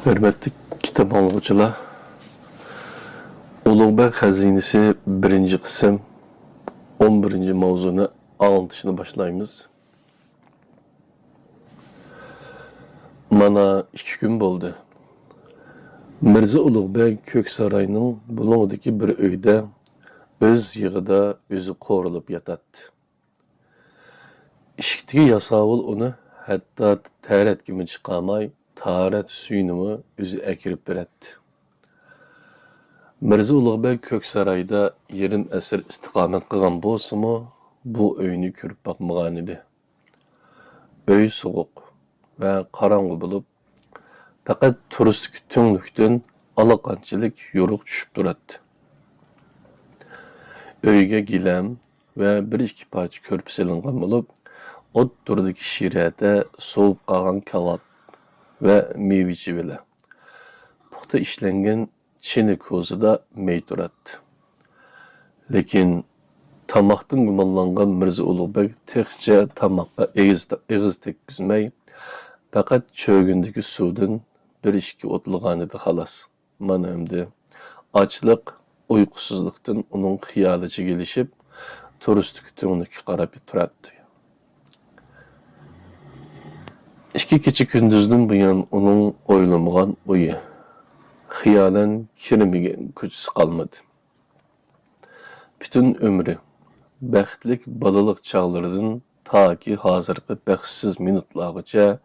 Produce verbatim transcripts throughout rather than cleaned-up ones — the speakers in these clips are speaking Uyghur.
ھۆرمەتلىك كىتاب ئاڭلىغۇچىلار، ئۇلۇغبەگ خەزىنىسى بىرىنچى قىسىم، ئون بىرىنچى ماۋزۇنى ئاڭلىتىشنى باشلايمىز. مانا ئىككى كۈن بولدى. مىرزا ئۇلۇغبەگ كۆكساراينىڭ بۇلۇڭىدىكى بىر ئۆيدە ئۆز يېغىدا ئۆزى قورۇلۇپ ياتاتتى. ئىشىكتىكى ياساۋۇل ئۇنى ھەتتا تەرەتكىمۇ چىقارماي، تاھارەت سۈيىنىمۇ ئۆزى ئەكىرىپ بېرەتتى. مىرزا ئۇلۇغبەگ كۆكسارايدا يېرىم ئەسىر ئىستىقامەت قىلغان بولسىمۇ، بۇ ئۆينى كۆرۈپ باقمىغانىدى. ئۆي سوغۇق ۋە قاراڭغۇ بولۇپ، پەقەت تورۇستىكى تۈڭلۈكتىن ئاللىقانچىلىك يورۇق چۈشۈپ تۇراتتى. ئۆيگە گىلەم ۋە بىر ئىككى پارچە كۆرپە سېلىنغان بولۇپ، ئوتتۇرىدىكى شىرەدە سوۋۇپ قالغان كاۋاپ ۋە مېۋە چىۋىلە، پۇختا ئىشلەنگەن چىنە كوزىدا مەي تۇراتتى. لېكىن تاماقتىن گۇمانلانغان مىرزا ئۇلۇغبەگ تېخىچە تاماققا ئېغىز، ئېغىز تەگكۈزمەي، پەقەت چۆگۈندىكى سۇدىن بىر ئىككى ئوتلىغانىدى، خالاس. مانا ئەمدى ئاچلىق، ئۇيقۇسىزلىقتىن ئۇنىڭ خىيالى چىگىلىشىپ، تورۇستىكى تۈڭلۈككە قاراپ تۇراتتى. ئىككى كېچە-كۈندۈزدىن بۇيان ئۇنىڭ ئويلىمىغان ئويى، خىيالەن كىرمىگەن كوچىسى قالمىدى. پۈتۈن ئۆمرى، بەختلىك بالىلىق چاغلىرىدىن تاكى ھازىرقى بەختسىز مىنۇتلارغىچە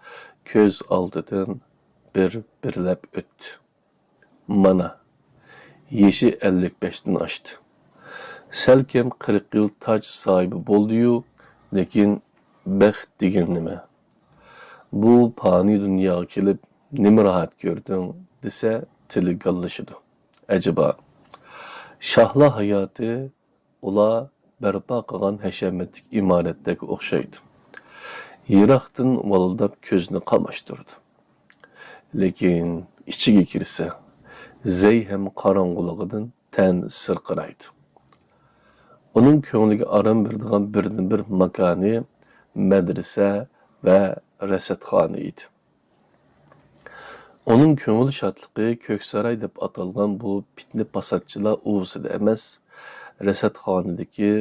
كۆز ئالدىدىن بىر-بىرلەپ ئۆتتى. مانا، يېشى ئەللىك بەشتىن ئاشتى. سەلكەم قىرىق يىل تاج ساھىبى بولدى-يۇ، لېكىن بەخت دېگەن نېمە؟ بۇ پانىي دۇنياغا كېلىپ نېمە راھەت كۆردۈڭ؟ دېسە، تىلى گاللىشىدۇ. ئەجەبا، شاھلار ھاياتى ئۇلار بەرپا قىلغان ھەشەمەتلىك ئىمارەتلەرگە ئوخشايدۇ. يىراقتىن ۋالىلداپ كۆزنى قاماشتۇرىدۇ. لېكىن ئىچىگە كىرسە، زەي ھەم قاراڭغۇلۇقىدىن تەن سىرقىرايدۇ. ئۇنىڭ كۆڭلىگە ئارام بېرىدىغان بىردىنبىر ماكانى مەدرىسە ۋە رەسەتخانا ئىدى. ئۇنىڭ كۆڭۈل شادلىقى كۆكساراي دەپ ئاتالغان بۇ پىتنە-پاساتچىلار ئۇۋىسىدا ئەمەس، رەسەتخانىدىكى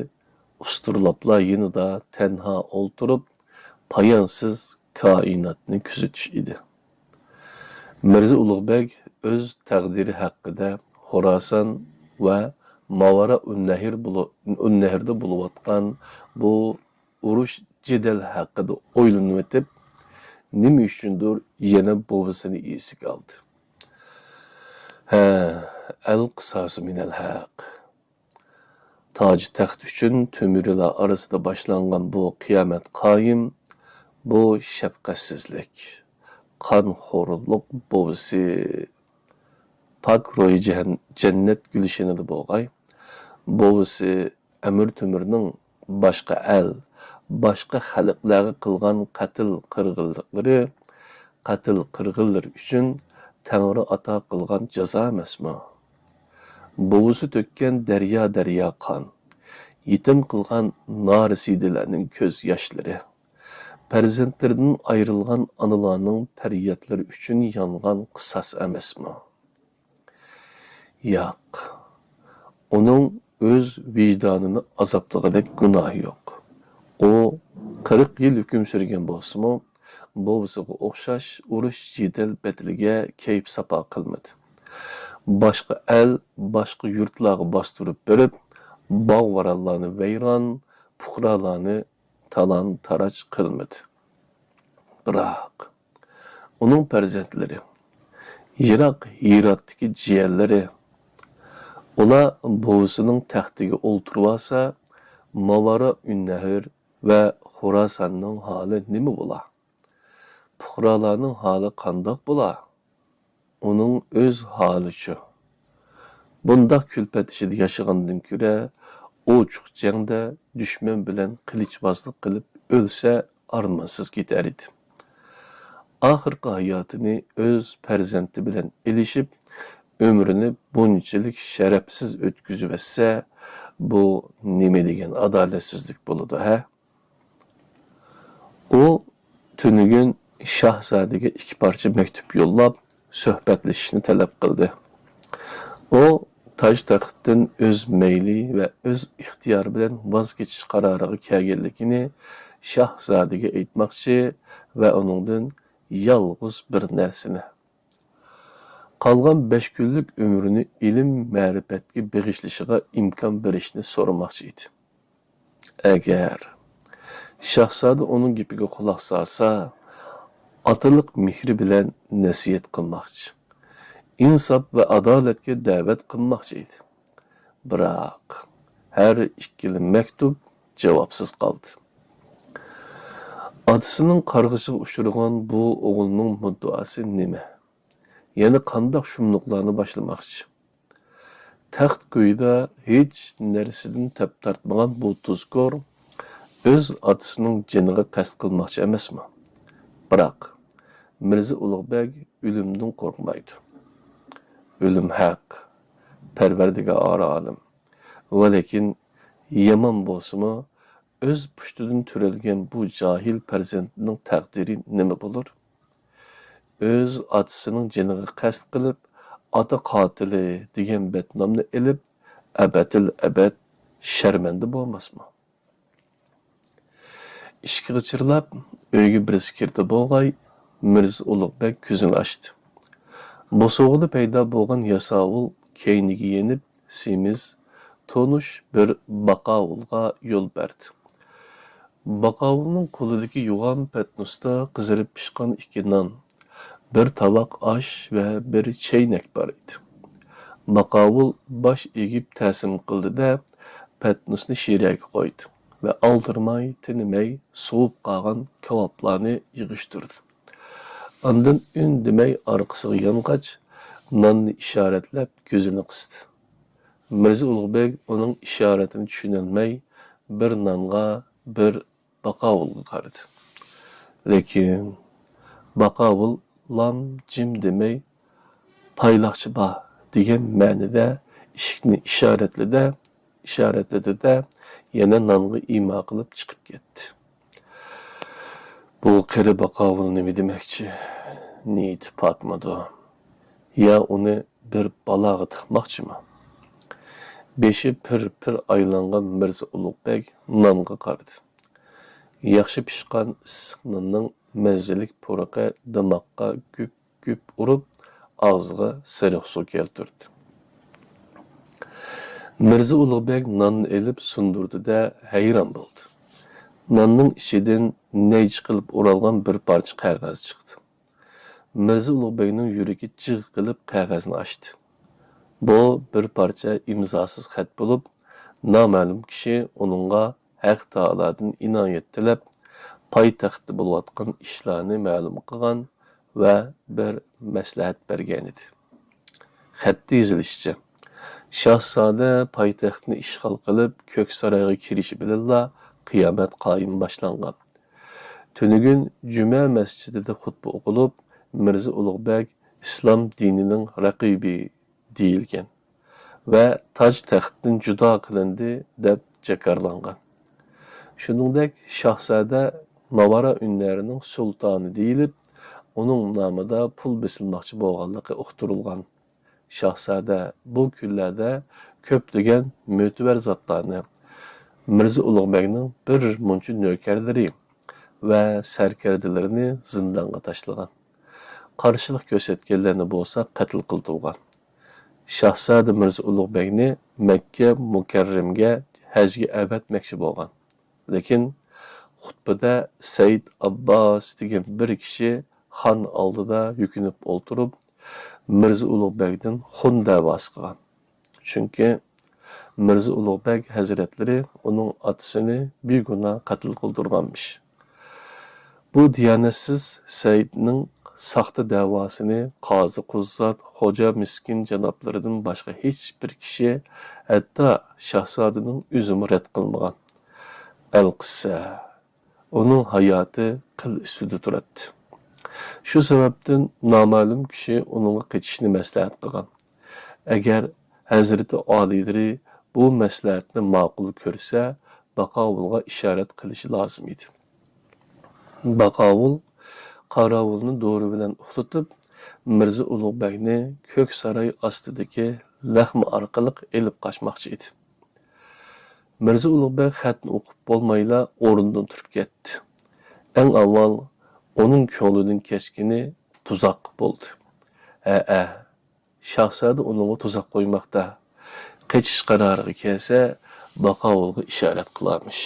ئۇستۇرلاپلار يېنىدا تەنھا ئولتۇرۇپ، پايانسىز كائىناتنى كۆزىتىش ئىدى. مىرزا ئۇلۇغبەگ ئۆز تەقدىرى ھەققىدە خوراسان ۋە ماۋارا ئۇننەھر بولۇ-، ئۇننەھردا بولۇۋاتقان بۇ ئۇرۇش-جېدەل ھەققىدە ئويلىنىۋېتىپ، نېمە ئۈچۈندۇر يەنە بوۋىسىنى ئېسىگە ئالدى. ھە، ئەل قىساسى مىنەل ھەق. تاج-تەخت ئۈچۈن تۆمۈرلەر ئارىسىدا باشلانغان بۇ قىيامەت قايىم، بۇ شەپقەتسىزلىك، قانخورلۇق بوۋىسى پاك روھى جەھەن-، جەننەت گۈلشىنىدا بولغاي. بوۋىسى ئەمىر تۆمۈرنىڭ باشقا ئەل، باشقا خەلقلەرگە قىلغان قەتل قىرغىنلىقلىرى، قەتل قىرغىنلىرى ئۈچۈن تەڭرى ئاتا قىلغان جازا ئەمەسمۇ؟ بوۋىسى تۆككەن دەريا-دەريا قان، يېتىم قىلغان نارەسىدىلەرنىڭ كۆز ياشلىرى، پەرزەنتلىرىدىن ئايرىلغان ئانىلارنىڭ پەريادلىرى ئۈچۈن يانغان قىساس ئەمەسمۇ؟ ياق، ئۇنىڭ ئۆز ۋىجدانىنى ئازابلىغۇدەك گۇناھى يوق. ئۇ قىرىق يىل ھۆكۈم سۈرگەن بولسىمۇ، بوۋىسىغا ئوخشاش ئۇرۇش-جېدەل بەدىلىگە كەيپ-ساپا قىلمىدى. باشقا ئەل، باشقا يۇرتلارغا باستۇرۇپ بېرىپ، باغ-ۋارانلارنى ۋەيران، پۇقرالارنى تالان-تاراج قىلمىدى. بىراق، ئۇنىڭ پەرزەنتلىرى، يىراق ھىراتتىكى جىيەنلىرى، ئۇلار بوۋىسىنىڭ تەختىگە ئولتۇرۇۋالسا، ماۋارا ئۈننەھر ۋە خوراساننىڭ ھالى نېمە بولا؟ پۇقرالارنىڭ ھالى قانداق بولا؟ ئۇنىڭ ئۆز ھالىچۇ؟ بۇنداق كۈلپەت ئىچىدە ياشىغاندىن كۆرە، ئوچۇق جەڭدە دۈشمەن بىلەن قىلىچبازلىق قىلىپ ئۆلسە، ئارمانسىز كېتەر ئىدى. ئاخىرقى ھاياتىنى ئۆز پەرزەنتى بىلەن ئېلىشىپ، ئۆمرىنى بۇنچىلىك شەرەپسىز ئۆتكۈزۈۋەتسە، بۇ نېمە دېگەن ئادالەتسىزلىك بولىدۇ، ھە؟ ئۇ تۈنۈگۈن شاھزادىگە ئىككى پارچە مەكتۇپ يوللاپ، سۆھبەتلىشىشنى تەلەپ قىلدى. ئۇ تاج تەختتىن ئۆز مەيلى ۋە ئۆز ئىختىيارى بىلەن ۋاز كېچىش قارارىغا كەلگەنلىكىنى شاھزادىگە ئېيتماقچى ۋە ئۇنىڭدىن يالغۇز بىر نەرسىنى، قالغان بەش كۈنلۈك ئۆمرىنى ئىلىم-مەرىپەتكە بېغىشلىشىغا ئىمكان بېرىشنى سورىماقچى ئىدى. ئەگەر شاھزادە ئۇنىڭ گېپىگە قۇلاق سالسا، ئاتىلىق مېھرى بىلەن نەسىھەت قىلماقچى، ئىنساپ ۋە ئادالەتكە دەۋەت قىلماقچى ئىدى. بىراق، ھەر ئىككىلا مەكتۇپ جاۋابسىز قالدى. ئاتىسىنىڭ قارغىشىغا ئۇچرىغان بۇ ئوغۇلنىڭ مۇددىئاسى نېمە؟ يەنە قانداق شۇملۇقلارنى باشلىماقچى؟ تەخت كويىدا ھېچ نەرسىدىن تەپ تارتمىغان بۇ تۇزكور ئۆز ئاتىسىنىڭ جېنىغا قەست قىلماقچى ئەمەسمۇ؟ بىراق، مىرزا ئۇلۇغ بەگ ئۆلۈمدىن قورقمايدۇ. ئۆلۈم ھەق، پەرۋەردىگار ئالەم. ۋەلەكىن، يامان بولسىمۇ، ئۆز پۇشتىدىن تۆرەلگەن بۇ جاھىل پەرزەنتنىڭ تەقدىرى نېمە بولۇر؟ ئۆز ئاتىسىنىڭ جېنىغا قەست قىلىپ، ئاتا قاتىلى دېگەن بەتنامنى ئېلىپ، ئەبەدىل ئەبەد شەرمەندە بولماسمۇ؟ ئىشىك غىچىرلاپ، ئۆيگە بىرسى كىردى بولغاي، مىرزا ئۇلۇغ بەگ كۆزىنى ئاچتى. بوسۇغىدا پەيدا بولغان ياساۋۇل كەينىگە يېنىپ، سېمىز، تونۇش بىر باقاۋۇلغا يول بەردى. باقاۋۇلنىڭ قولىدىكى يوغان پەتنۇستا قىزىرىپ پىشقان ئىككى نان، بىر تاۋاق ئاش ۋە بىر چەينەك بار ئىدى. باقاۋۇل باش ئېگىپ تەسىم قىلدى-دە، پەتنۇسنى شىرەگە قويدى ۋە ئالدىرىماي، تىنماي سوۋۇپ قالغان كاۋاپلارنى يىغىشتۇردى. ئاندىن ئۈندىمەي ئارقىسىغا يانغاچ، ناننى ئىشارەتلەپ كۆزىنى قىستى. مىرزا ئۇلۇغ بەگ ئۇنىڭ ئىشارىتىنى چۈشىنەلمەي، بىر نانغا، بىر باقاۋۇلغا قارىدى. لېكىن باقاۋۇل لام جىم دېمەي، پايلاقچى بار دېگەن مەنىدە ئىشىكنى ئىشارەتلىدى، ئىشارەتلىدى-دە، يەنە نانغا ئىما قىلىپ چىقىپ كەتتى. بۇ قېرى باقاۋۇل نېمە دېمەكچى؟ نىيىتى پاكمىدۇ؟ يا ئۇنى بىر بالاغا تىقماقچىمۇ؟ بېشى پىر-پىر ئايلانغان مىرزا ئۇلۇغ بەگ نانغا قارىدى. ياخشى پىشقان ئىسسىق ناننىڭ مەززىلىك پۇرىقى دىماغقا گۈپ-گۈپ ئۇرۇپ، ئاغزىغا سېرىق سۇ كەلتۈردى. مىرزا ئۇلۇغ بەگ ناننى ئېلىپ سۇندۇردى-دە، ھەيران بولدى. ناننىڭ ئىچىدىن نەيچە قىلىپ ئورالغان بىر پارچە قەغەز چىقتى. مىرزا ئۇلۇغ بەگنىڭ يۈرىكى جىغ قىلىپ قەغەزنى ئاچتى. بۇ بىر پارچە ئىمزاسىز خەت بولۇپ، نامەلۇم كىشى ئۇنىڭغا ھەق تائالادىن ئىنايەت تىلەپ، پايتەختتە بولۇۋاتقان ئىشلارنى مەلۇم قىلغان ۋە بىر مەسلىھەت بەرگەنىدى. خەتتە يېزىلىشىچە، شاھزادە پايتەختنى ئىشغال قىلىپ، كۆك سارايغا كىرىشى بىلەنلا قىيامەت قايىم باشلانغان. تۈنۈگۈن جۈمە مەسچىتىدە خۇتبە ئوقۇلۇپ، مىرزا ئۇلۇغ بەگ ئىسلام دىنىنىڭ رەقىبى دېيىلگەن ۋە تاج تەختتىن جۇدا قىلىندى دەپ جاكارلانغان. شۇنىڭدەك شاھزادە ماۋارا ئۈننەرنىڭ سۇلتانى دېيىلىپ، ئۇنىڭ نامىدا پۇل بېسىلماقچى بولغانلىقى ئۇقتۇرۇلغان. شاھزادە بۇ كۈنلەردە كۆپلىگەن مۆتىۋەر زاتلارنى، مىرزا ئۇلۇغ بەگنىڭ بىر مۇنچە نۆكەرلىرى ۋە سەركەردىلىرىنى زىندانغا تاشلىغان. قارشىلىق كۆرسەتكەنلەرنى بولسا قەتل قىلدۇرغان. شاھزادە مىرزا ئۇلۇغ بەگنى مەككە مۇكەررەمگە ھەجگە ئەۋەتمەكچى بولغان. لېكىن خۇتبىدە سەئىد ئابباس دېگەن بىر كىشى خان ئالدىدا يۈكۈنۈپ ئولتۇرۇپ، مىرزا ئۇلۇغ بەگدىن خۇن دەۋاسى قىلغان. چۈنكى مىرزا ئۇلۇغ بەگ ھەزرەتلىرى ئۇنىڭ ئاتىسىنى بىگۇناھ قەتل قىلدۇرغانمىش. بۇ دىيانەتسىز سەئىدنىڭ ساختا دەۋاسىنى قازى قۇززات، خوجا مىسكىن جانابلىرىدىن باشقا ھېچبىر كىشى، ھەتتا شاھزادىنىڭ ئۆزىمۇ رەت قىلمىغان. ئەلقىسسە، ئۇنىڭ ھاياتى قىل ئۈستىدە تۇراتتى. شۇ سەۋەبتىن نامەلۇم كىشى ئۇنىڭغا قېچىشنى مەسلىھەت قىلغان. ئەگەر ھەزرىتى ئالىيلىرى بۇ مەسلىھەتنى ماقۇل كۆرسە، باقاۋۇلغا ئىشارەت قىلىشى لازىم ئىدى. باقاۋۇل قاراۋۇلنى دورا بىلەن ئۇخلىتىپ، مىرزا ئۇلۇغ بەگنى كۆك ساراي ئاستىدىكى لەخمە ئارقىلىق ئېلىپ قاچماقچى ئىدى. مىرزا ئۇلۇغ بەگ خەتنى ئوقۇپ بولمايلا ئورنىدىن تۇرۇپ كەتتى. ئەڭ ئاۋۋال ئۇنىڭ كۆڭلىدىن كەچكىنى تۇزاق بولدى. ھەئە، شاھزادە ئۇنىڭغا تۇزاق قويماقتا. قېچىش قارارىغا كەلسە، باقاۋۇلغا ئىشارەت قىلارمىش.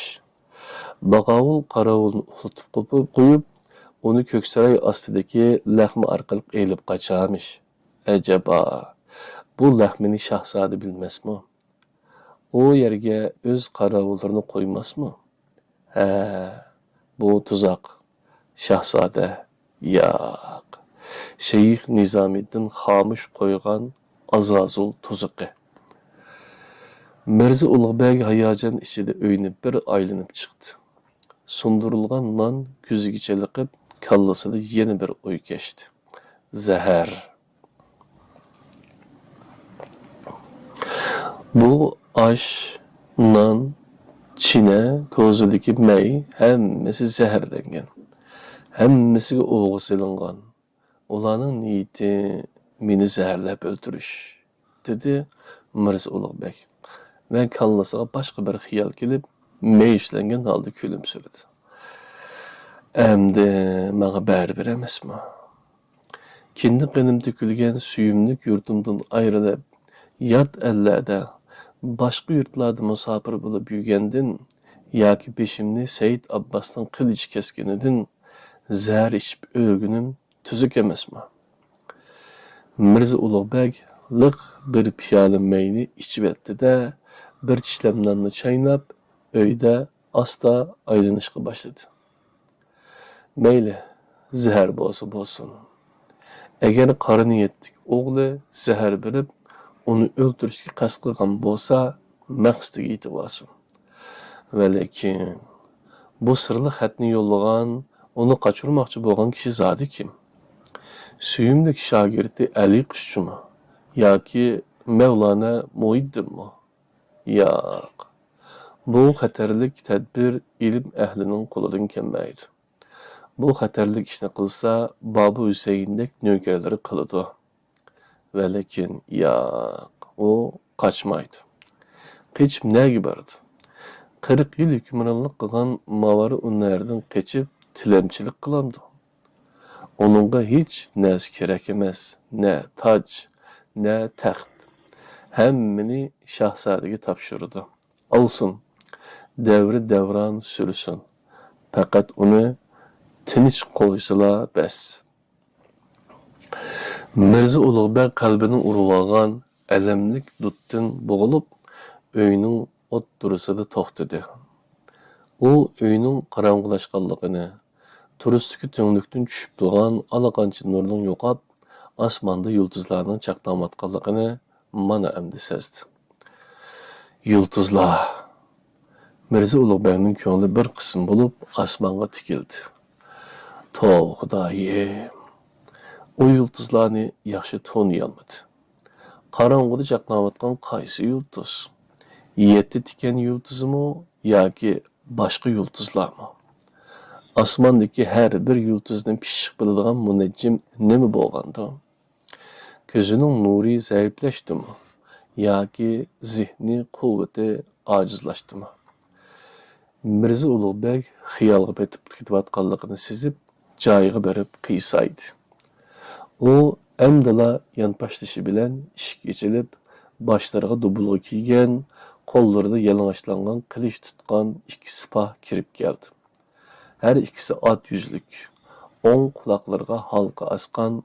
باقاۋۇل قاراۋۇلنى ئۇخلىتىپ قويۇپ، قويۇپ، ئۇنى كۆكساراي ئاستىدىكى لەخمە ئارقىلىق ئېلىپ قاچارمىش. ئەجەبا، بۇ لەخمىنى شاھزادە بىلمەسمۇ؟ ئۇ يەرگە ئۆز قاراۋۇللىرىنى قويماسمۇ؟ ھە، بۇ تۇزاق. شاھزادە، ياق. شەيخ نىزامىدىن خامۇش قويغان ئازازۇل تۇزىقى. مىرزا ئۇلۇغ بەگ ھاياجان ئىچىدە ئۆينى بىر ئايلىنىپ چىقتى. سۇندۇرۇلغان نان كۆزىگە چېلىقىپ، كاللىسىدا يەنە بىر ئوي كەچتى. زەھەر. بۇ ئاش، نان، چىنە، كوزىدىكى مەي ھەممىسى زەھەرلەنگەن. ھەممىسىگە ئوغا سېلىنغان. ئۇلارنىڭ نىيىتى مېنى زەھەرلەپ ئۆلتۈرۈش، دېدى مىرزا ئۇلۇغ بەگ ۋە كاللىسىغا باشقا بىر خىيال كېلىپ، مەيۈسلەنگەن ھالدا كۈلۈمسىرىدى. ئەمدى ماڭا بەرىبىر ئەمەسمۇ؟ كىندىك قېنىم تۆكۈلگەن سۆيۈملۈك يۇرتۇمدىن ئايرىلىپ، يات ئەللەردە، باشقا يۇرتلاردا مۇساپىر بولۇپ يۈرگەندىن، ياكى بېشىمنى سەئىد ئابباسنىڭ قىلىچى كەسكىنىدىن زەھەر ئىچىپ ئۆلگىنىم تۈزۈك ئەمەسمۇ؟ مىرزا ئۇلۇغ بەگ لىق بىر پىيالە مەينى ئىچىۋەتتى-دە، بىر چىشلەم ناننى چايناپ، ئۆيدە ئاستا ئايلىنىشقا باشلىدى. مەيلى، زەھەر بولسا بولسۇن. ئەگەر قارا نىيەتلىك ئوغلى زەھەر بېرىپ، ئۇنى ئۆلتۈرۈشكە قەست قىلغان بولسا، مەقسىتىگە يېتىۋالسۇن. ۋەلىكىن، بۇ سىرلىق خەتنى يوللىغان، ئۇنى قاچۇرماقچى بولغان كىشى زادى كىم؟ سۆيۈملۈك شاگىرتى ئەلى قۇشچىمۇ؟ ياكى مەۋلانا مۇھىددىنمۇ؟ ياق. بۇ خەتەرلىك تەدبىر ئىلىم ئەھلىنىڭ قولىدىن كەلمەيدۇ. بۇ خەتەرلىك ئىشنى قىلسا، بابا ھۈسەيىندەك نۆكەرلىرى قىلىدۇ. ۋەلىكىن ياق، ئۇ قاچمايدۇ. قېچىپ نەگە بارىدۇ؟ قىرىق يىل ھۆكۈمرانلىق قىلغان ماۋارا ئۇنەردىن قېچىپ تىلەمچىلىك قىلامدۇ؟ ئۇنىڭغا ھېچ نەرسە كېرەك ئەمەس، نە تاج، نە تەخت. ھەممىنى شاھزادىگە تاپشۇرىدۇ. ئالسۇن، دەۋرى دەۋران سۈرسۇن. پەقەت ئۇنى تىنچ قويسىلا بەس. مىرزا ئۇلۇغ بەگ قەلبىنى ئۇرۇۋالغان ئەلەملىك دۇتتىن بوغۇلۇپ، ئۆينىڭ ئوتتۇرىسىدا توختىدى. ئۇ ئۆينىڭ قاراڭغۇلاشقانلىقىنى، تورۇستىكى تۈڭلۈكتىن چۈشۈپ تۇرغان ئاللىقانچە نۇرنىڭ يوقاپ، ئاسماندا يۇلتۇزلارنىڭ چاقناۋاتقانلىقىنى مانا ئەمدى سەزدى. يۇلتۇزلار! مىرزا ئۇلۇغ بەگنىڭ كۆڭلى بىر قىسىم بولۇپ، ئاسمانغا تىكىلدى. توۋا، خۇدايىم! ئۇ يۇلتۇزلارنى ياخشى تونۇيالمىدى. قاراڭغۇدا چاقناۋاتقان قايسى يۇلتۇز؟ يەتتە تىكەن يۇلتۇزىمۇ ياكى باشقا يۇلتۇزلارمۇ؟ ئاسماندىكى ھەر بىر يۇلتۇزنى پىششىق بىلىدىغان مۇنەججىم نېمە بولغاندۇ؟ كۆزىنىڭ نۇرى زەئىپلەشتىمۇ ياكى زېھنىي قۇۋۋىتى ئاجىزلاشتىمۇ؟ مىرزا ئۇلۇغ بەگ خىيالغا پېتىپ كېتىۋاتقانلىقىنى سېزىپ، جايىغا بېرىپ قىيسايدى. ئۇ ئەمدىلا يانپاشلىشى بىلەن ئىشىك ئېچىلىپ، باشلىرىغا دۇبۇلغا كىيگەن، قوللىرىدا يالىڭاچلانغان قىلىچ تۇتقان ئىككى سىپاھ كىرىپ كەلدى. ھەر ئىككىسى ئات يۈزلۈك، ئوڭ قۇلاقلىرىغا ھالقا ئاسقان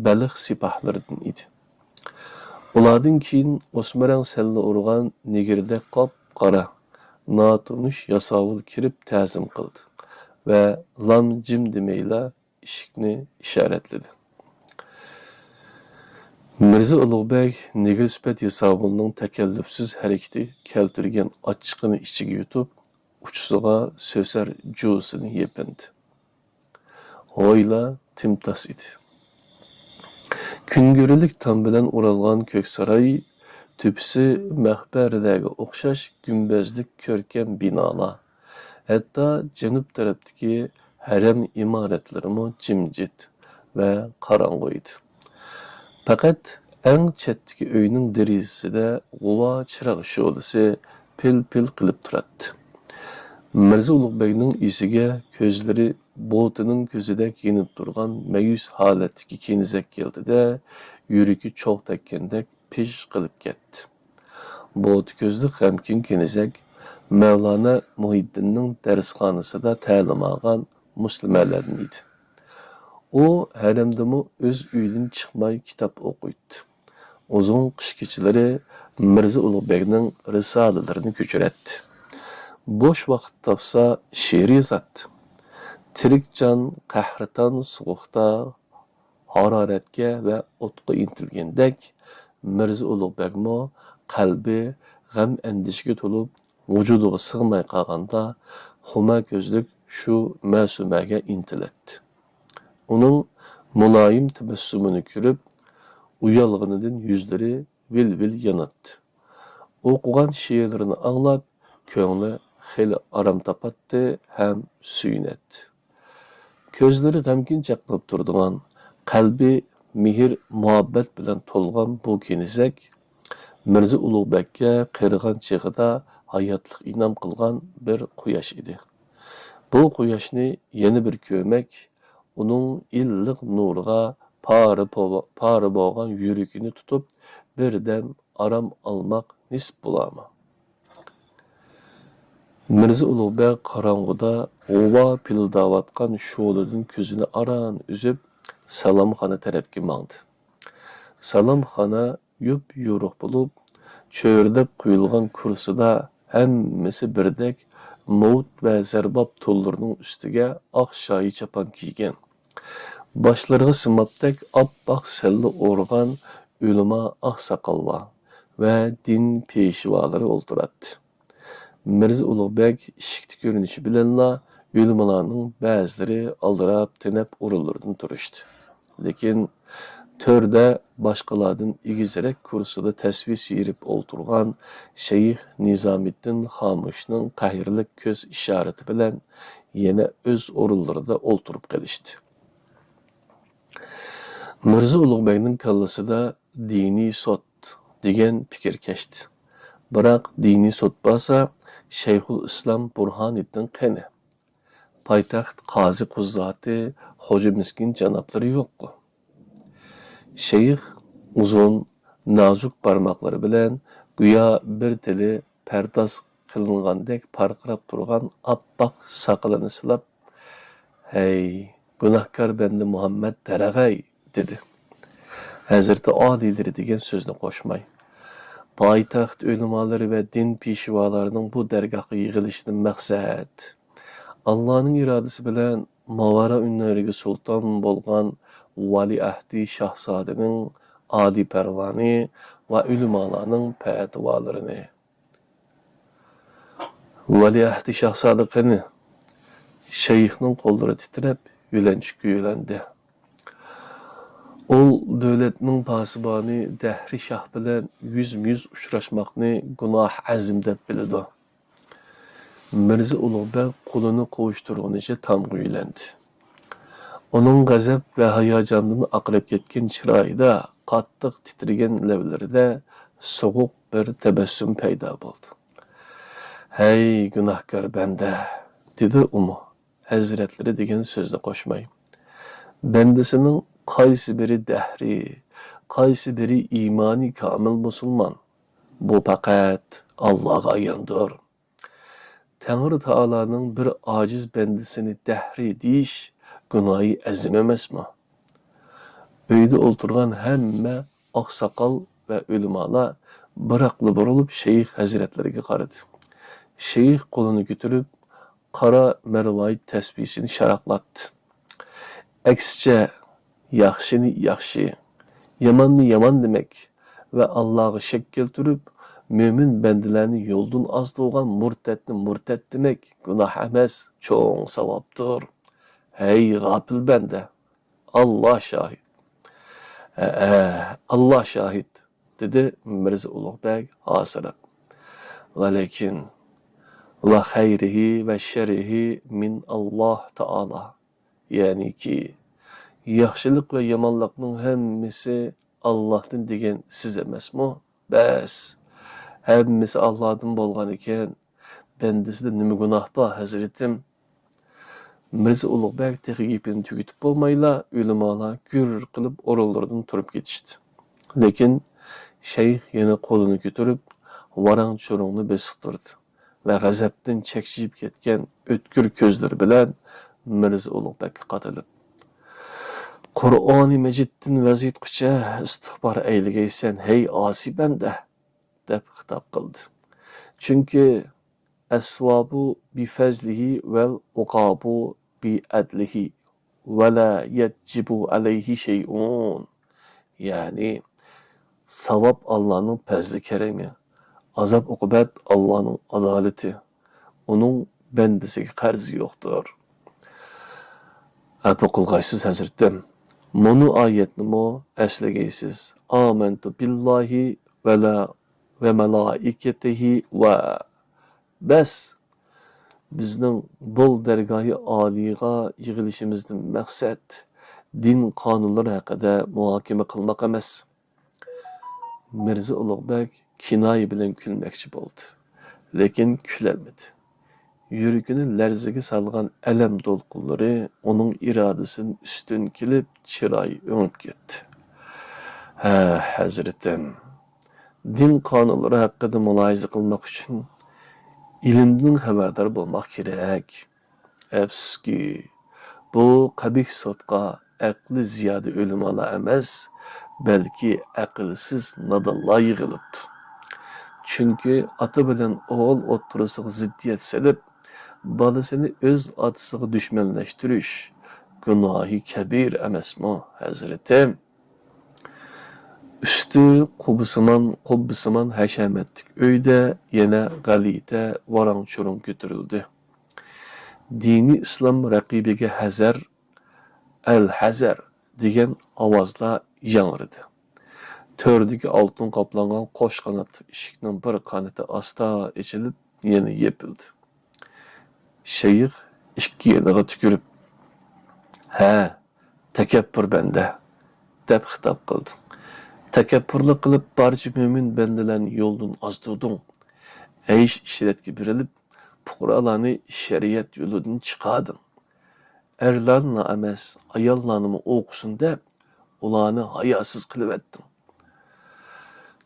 بەلخ سىپاھلىرىدىن ئىدى. ئۇلاردىن كېيىن ئۆسمە رەڭ سەللە ئۇرغان نېگىردەك قاپقارا، ناتونۇش ياساۋۇل كىرىپ تەزىم قىلدى ۋە لام جىم دېمەيلا ئىشىكنى ئىشارەتلىدى. مىرزا ئۇلۇغ بەگ نېگىر سۈپەت ياساۋۇلنىڭ تەكەللۇپسىز ھەرىكىتى كەلتۈرگەن ئاچچىقىنى ئىچىگە يۇتۇپ، ئۇچىسىغا سۆسەر جۇۋىسىنى يېپىندى. ھويلا تىمتاس ئىدى. كۈنگۈرىلىك تام بىلەن ئورالغان كۆك ساراي، تۆپىسى مەقبەرىلەرگە ئوخشاش گۈمبەزلىك كۆركەم بىنالار، ھەتتا جەنۇب تەرەپتىكى ھەرەم ئىمارەتلىرىمۇ جىمجىت ۋە قاراڭغۇ ئىدى. پەقەت ئەڭ چەتتىكى ئۆينىڭ دېرىزىسىدە غۇۋا چىراغ شولىسى پىل-پىل قىلىپ تۇراتتى. مىرزا ئۇلۇغبەگنىڭ ئېسىگە كۆزلىرى بوتىنىڭ كۆزىدەك يېنىپ تۇرغان مەيۈس ھالەتتىكى كېنىزەك كەلدى-دە، يۈرىكى چوغ تەگكەندەك پىژ قىلىپ كەتتى. بوتى كۆزلۈك غەمكىن كېنىزەك مەۋلانا مۇھىددىننىڭ دەرسخانىسىدا تەلىم ئالغان مۇسلىمەلەردىن ئىدى. ئۇ ھەرەمدىمۇ ئۆز ئۆيىدىن چىقماي كىتاب ئوقۇيتتى. ئۇزۇن قىش كېچىلىرى مىرزا ئۇلۇغبەگنىڭ رىسالىلىرىنى كۆچۈرەتتى. بوش ۋاقىت تاپسا شېئىر يازاتتى. تىرىك جان قەھرىتان سوغۇقتا ھارارەتكە ۋە ئوتقا ئىنتىلگەندەك، مىرزا ئۇلۇغبەگمۇ قەلبى غەم-ئەندىشىگە تولۇپ، ۋۇجۇدىغا سىغماي قالغاندا، خۇما كۆزلۈك شۇ مەسۇمەگە ئىنتىلەتتى. ئۇنىڭ مۇلايىم تەبەسسۇمىنى كۆرۈپ، ئۇيالغىنىدىن يۈزلىرى ۋىل-ۋىل ياناتتى. ئوقۇغان شېئىرلىرىنى ئاڭلاپ، كۆڭلى خېلى ئارام تاپاتتى ھەم سۆيۈنەتتى. كۆزلىرى غەمكىن چاقناپ تۇرىدىغان، قەلبى مېھىر-مۇھەببەت بىلەن تولغان بۇ كېنىزەك مىرزا ئۇلۇغبەگكە قېرىغان چېغىدا ھاياتلىق ئىنئام قىلغان بىر قۇياش ئىدى. بۇ قۇياشنى يەنە بىر كۆرمەك، ئۇنىڭ ئىللىق نۇرىغا پارە پو-، پارە بولغان يۈرىكىنى تۇتۇپ، بىردەم ئارام ئالماق نېسىپ بولارمۇ؟ مىرزا ئۇلۇغبەگ قاراڭغۇدا غۇۋا پىلداۋاتقان شولىدىن كۆزىنى ئاران ئۈزۈپ، سالامخانا تەرەپكە ماڭدى. سالامخانا يۇپ-يورۇق بولۇپ، چۆرىدەپ قويۇلغان كۇرسىدا ھەممىسى بىردەك مۇۋت ۋە زەرباب تونلىرىنىڭ ئۈستىگە ئاق شايى چاپان كىيگەن، باشلىرىغا سىمابتەك ئاپئاق سەللە ئورىغان ئۆلىما ئاقساقاللار ۋە دىن پېشۋالىرى ئولتۇراتتى. مىرزا ئۇلۇغبەگ ئىشىكتە كۆرۈنۈشى بىلەنلا ئۆلىمالارنىڭ بەزىلىرى ئالدىراپ-تېنەپ ئورۇنلىرىدىن تۇرۇشتى. لېكىن تۆردە باشقىلاردىن ئېگىزرەك كۇرسىدا تەسۋى سىيرىپ ئولتۇرغان شەيخ نىزامىددىن خامۇشنىڭ قەھرلىك كۆز ئىشارىتى بىلەن يەنە ئۆز ئورۇنلىرىدا ئولتۇرۇپ قېلىشتى. مىرزا ئۇلۇغبەگنىڭ كاللىسىدا دىنىي سوت دېگەن پىكىر كەچتى. بىراق دىنىي سوت بارسا، شەيخۇل ئىسلام بۇرھانىددىن قېنى؟ پايتەخت قازى قۇززاتى خوجا مىسكىن جانابلىرى يوققۇ؟ شەيخ ئۇزۇن، نازۇك بارماقلىرى بىلەن گويا بىر تېلى پەرداز قىلىنغاندەك پارقىراپ تۇرغان ئاپئاق ساقىلىنى سىلاپ، «ھەي، گۇناھكار بەندە مۇھەممەد دەرەغەي!» دېدى. ھەزرىتى ئالىيلىرى دېگەن سۆزنى قوشماي، پايتەخت ئۆلىمالىرى ۋە دىن پېشۋالارنىڭ بۇ دەرگاھقا يىغىلىشىدىن مەقسەت، ئاللانىڭ ئىرادىسى بىلەن ماۋارا ئۈننەيرىگە سۇلتان بولغان ۋەلىئەھدى شاھزادىنىڭ ئالىي پەرۋانى ۋە ئۆلىمالارنىڭ پەتىۋالىرىنى. ۋەلىئەھدى شاھزادە قېنى؟ شەيخنىڭ قوللىرى تىترەپ، يۆلەنچۈككە يۆلەندى. ئۇل دۆلەتنىڭ پاسىبانى دەھرى شاھ بىلەن يۈزمۇ يۈز ئۇچراشماقنى گۇناھ ئەزىم دەپ بىلىدۇ. مىرزا ئۇلۇغبەگ قولىنى قوۋۇشتۇرغىنىچە تامغا يۆلەندى. ئۇنىڭ غەزەپ ۋە ھاياجاندىن ئاقىرىپ كەتكەن چىرايىدا، قاتتىق تىترىگەن لەۋلىرىدە سوغۇق بىر تەبەسسۇم پەيدا بولدى. «ھەي، گۇناھكار بەندە!» دېدى ئۇمۇ، ھەزرەتلىرى دېگەن سۆزنى قوشماي. «بەندىسىنىڭ قايسى بىرى دەھرى، قايسى بىرى ئىمانى كامىل مۇسۇلمان؟ بۇ پەقەت ئاللاغا ئاياندۇر.» تەڭرى تائالانىڭ بىر ئاجىز بەندىسىنى دەھرى دېيىش گۇناھى ئەزىم ئەمەسمۇ؟ ئۆيدە ئولتۇرغان ھەممە ئاقساقال ۋە ئۆلىمالار بىراقلا بۇرۇلۇپ شەيخ ھەزرەتلىرىگە قارىدى. شەيخ قولىنى كۆتۈرۈپ، قارا مەرۋايىت تەسبىھىسىنى شاراقلاتتى. ئەكسىچە، ياخشىنى ياخشى، ياماننى يامان دېمەك ۋە ئاللاغا شەك كەلتۈرۈپ، مۆمىن بەندىلەرنى يولدىن ئازدۇرغان مۇرتەتنى مۇرتەت دېمەك گۇناھ ئەمەس، چوڭ ساۋابتۇر. ھەي، غاپىل بەندە! ئاللا شاھىت. ھەئە، ئاللا شاھىت، دېدى مىرزا ئۇلۇغبەگ ھاسىراپ. ۋەلەكىن، ۋە خەيرىھى ۋە شەررىھى مىن ئاللا تائالا. يەنىكى، ياخشىلىق ۋە يامانلىقنىڭ ھەممىسى ئاللاھتىن دېگەن سىز ئەمەسمۇ؟ بەس، ھەممىسى ئاللادىن بولغان ئىكەن، بەندىسىدە نېمە گۇناھ بار، ھەزرىتىم؟ مىرزا ئۇلۇغبەگ تېخى گېپىنى تۈگىتىپ بولمايلا، ئۆلىمالار گۈر قىلىپ ئورۇنلىرىدىن تۇرۇپ كېتىشتى. لېكىن شەيخ يەنە قولىنى كۆتۈرۈپ، ۋاراڭ-چۇرۇڭنى بېسىقتۇردى ۋە غەزەپتىن چەكچىيىپ كەتكەن ئۆتكۈر كۆزلىرى بىلەن مىرزا ئۇلۇغبەگكە قادىلىپ، «قۇرئانى مەجىدتىن ۋەز يەتكۈچە ئىستىغپار ئەيلىگەيسەن، ھەي ئاسىي بەندە!» دەپ خىتاب قىلدى. چۈنكى، «ئەسۋابۇ بىفەزلىھى ۋەل ئۇقابۇ بىئەدلىھى ۋەلا يەجىبۇ ئەلەيھى شەيئۇن.» يەنى، ساۋاب ئاللانىڭ پەزلى-كەرىمى، ئازاب-ئوقۇبەت ئاللانىڭ ئادالىتى، ئۇنىڭ بەندىسىگە قەرزى يوقتۇر. ئەپۇ قىلغايسىز، ھەزرىتىم، مۇنۇ ئايەتنىمۇ ئەسلىگەيسىز، «ئامەنتۇ بىللاھى ۋەلا ۋە مەلائىكەتىھى ۋە...» بەس! بىزنىڭ بۇ دەرگاھى ئالىيغا يىغىلىشىمىزدىن مەقسەت دىن قانۇنلىرى ھەققىدە مۇھاكىمە قىلماق ئەمەس. مىرزا ئۇلۇغبەگ كىنايە بىلەن كۈلمەكچى بولدى. لېكىن كۈلەلمىدى. يۈرىكىنى لەرزىگە سالغان ئەلەم دولقۇنلىرى ئۇنىڭ ئىرادىسىدىن ئۈستۈن كېلىپ، چىرايى ئۆڭۈپ كەتتى. ھە، ھەزرىتىم، دىن قانۇنلىرى ھەققىدە مۇلاھىزە قىلماق ئۈچۈن ئىلىمدىن خەۋەردار بولماق كېرەك. ئەپسۇسكى، بۇ قەبىھ سوتقا ئەقلى زىيادە ئۆلىمالار ئەمەس، بەلكى ئەقىلسىز نادانلار يىغىلىپتۇ. چۈنكى ئاتا بىلەن ئوغۇل ئوتتۇرىسىغا زىددىيەت سېلىپ، بالىسىنى ئۆز ئاتىسىغا دۈشمەنلەشتۈرۈش گۇناھى كەبىر ئەمەسمۇ، ھەزرىتىم؟ ئۈستى قۇببىسىمان، قۇببىسىمان ھەشەمەتلىك ئۆيدە يەنە غەلىتە ۋاراڭ-چۇرۇڭ كۆتۈرۈلدى. دىنىي ئىسلام رەقىبىگە ھەزەر، ئەلھەزەر دېگەن ئاۋازلار ياڭرىدى. تۆردىكى ئالتۇن قاپلانغان قوش قاناتلىق ئىشىكنىڭ بىر قانىتى ئاستا ئېچىلىپ، يەنە يېپىلدى. شەيخ ئىككى يېنىغا تۈكۈرۈپ، «ھە، تەكەببۇر بەندە!» دەپ خىتاب قىلدى. «تەكەببۇرلۇق قىلىپ، بارچە مۆمىن بەندىلەرنى يولدىن ئازدۇردۇڭ. ئەيش-ئىشرەتكە بېرىلىپ، پۇقرالارنى شەرىئەت يولىدىن چىقاردىڭ. ئەرلەرلا ئەمەس، ئاياللارنىمۇ ئوقۇسۇن دەپ، ئۇلارنى ھاياسىز قىلىۋەتتىڭ.»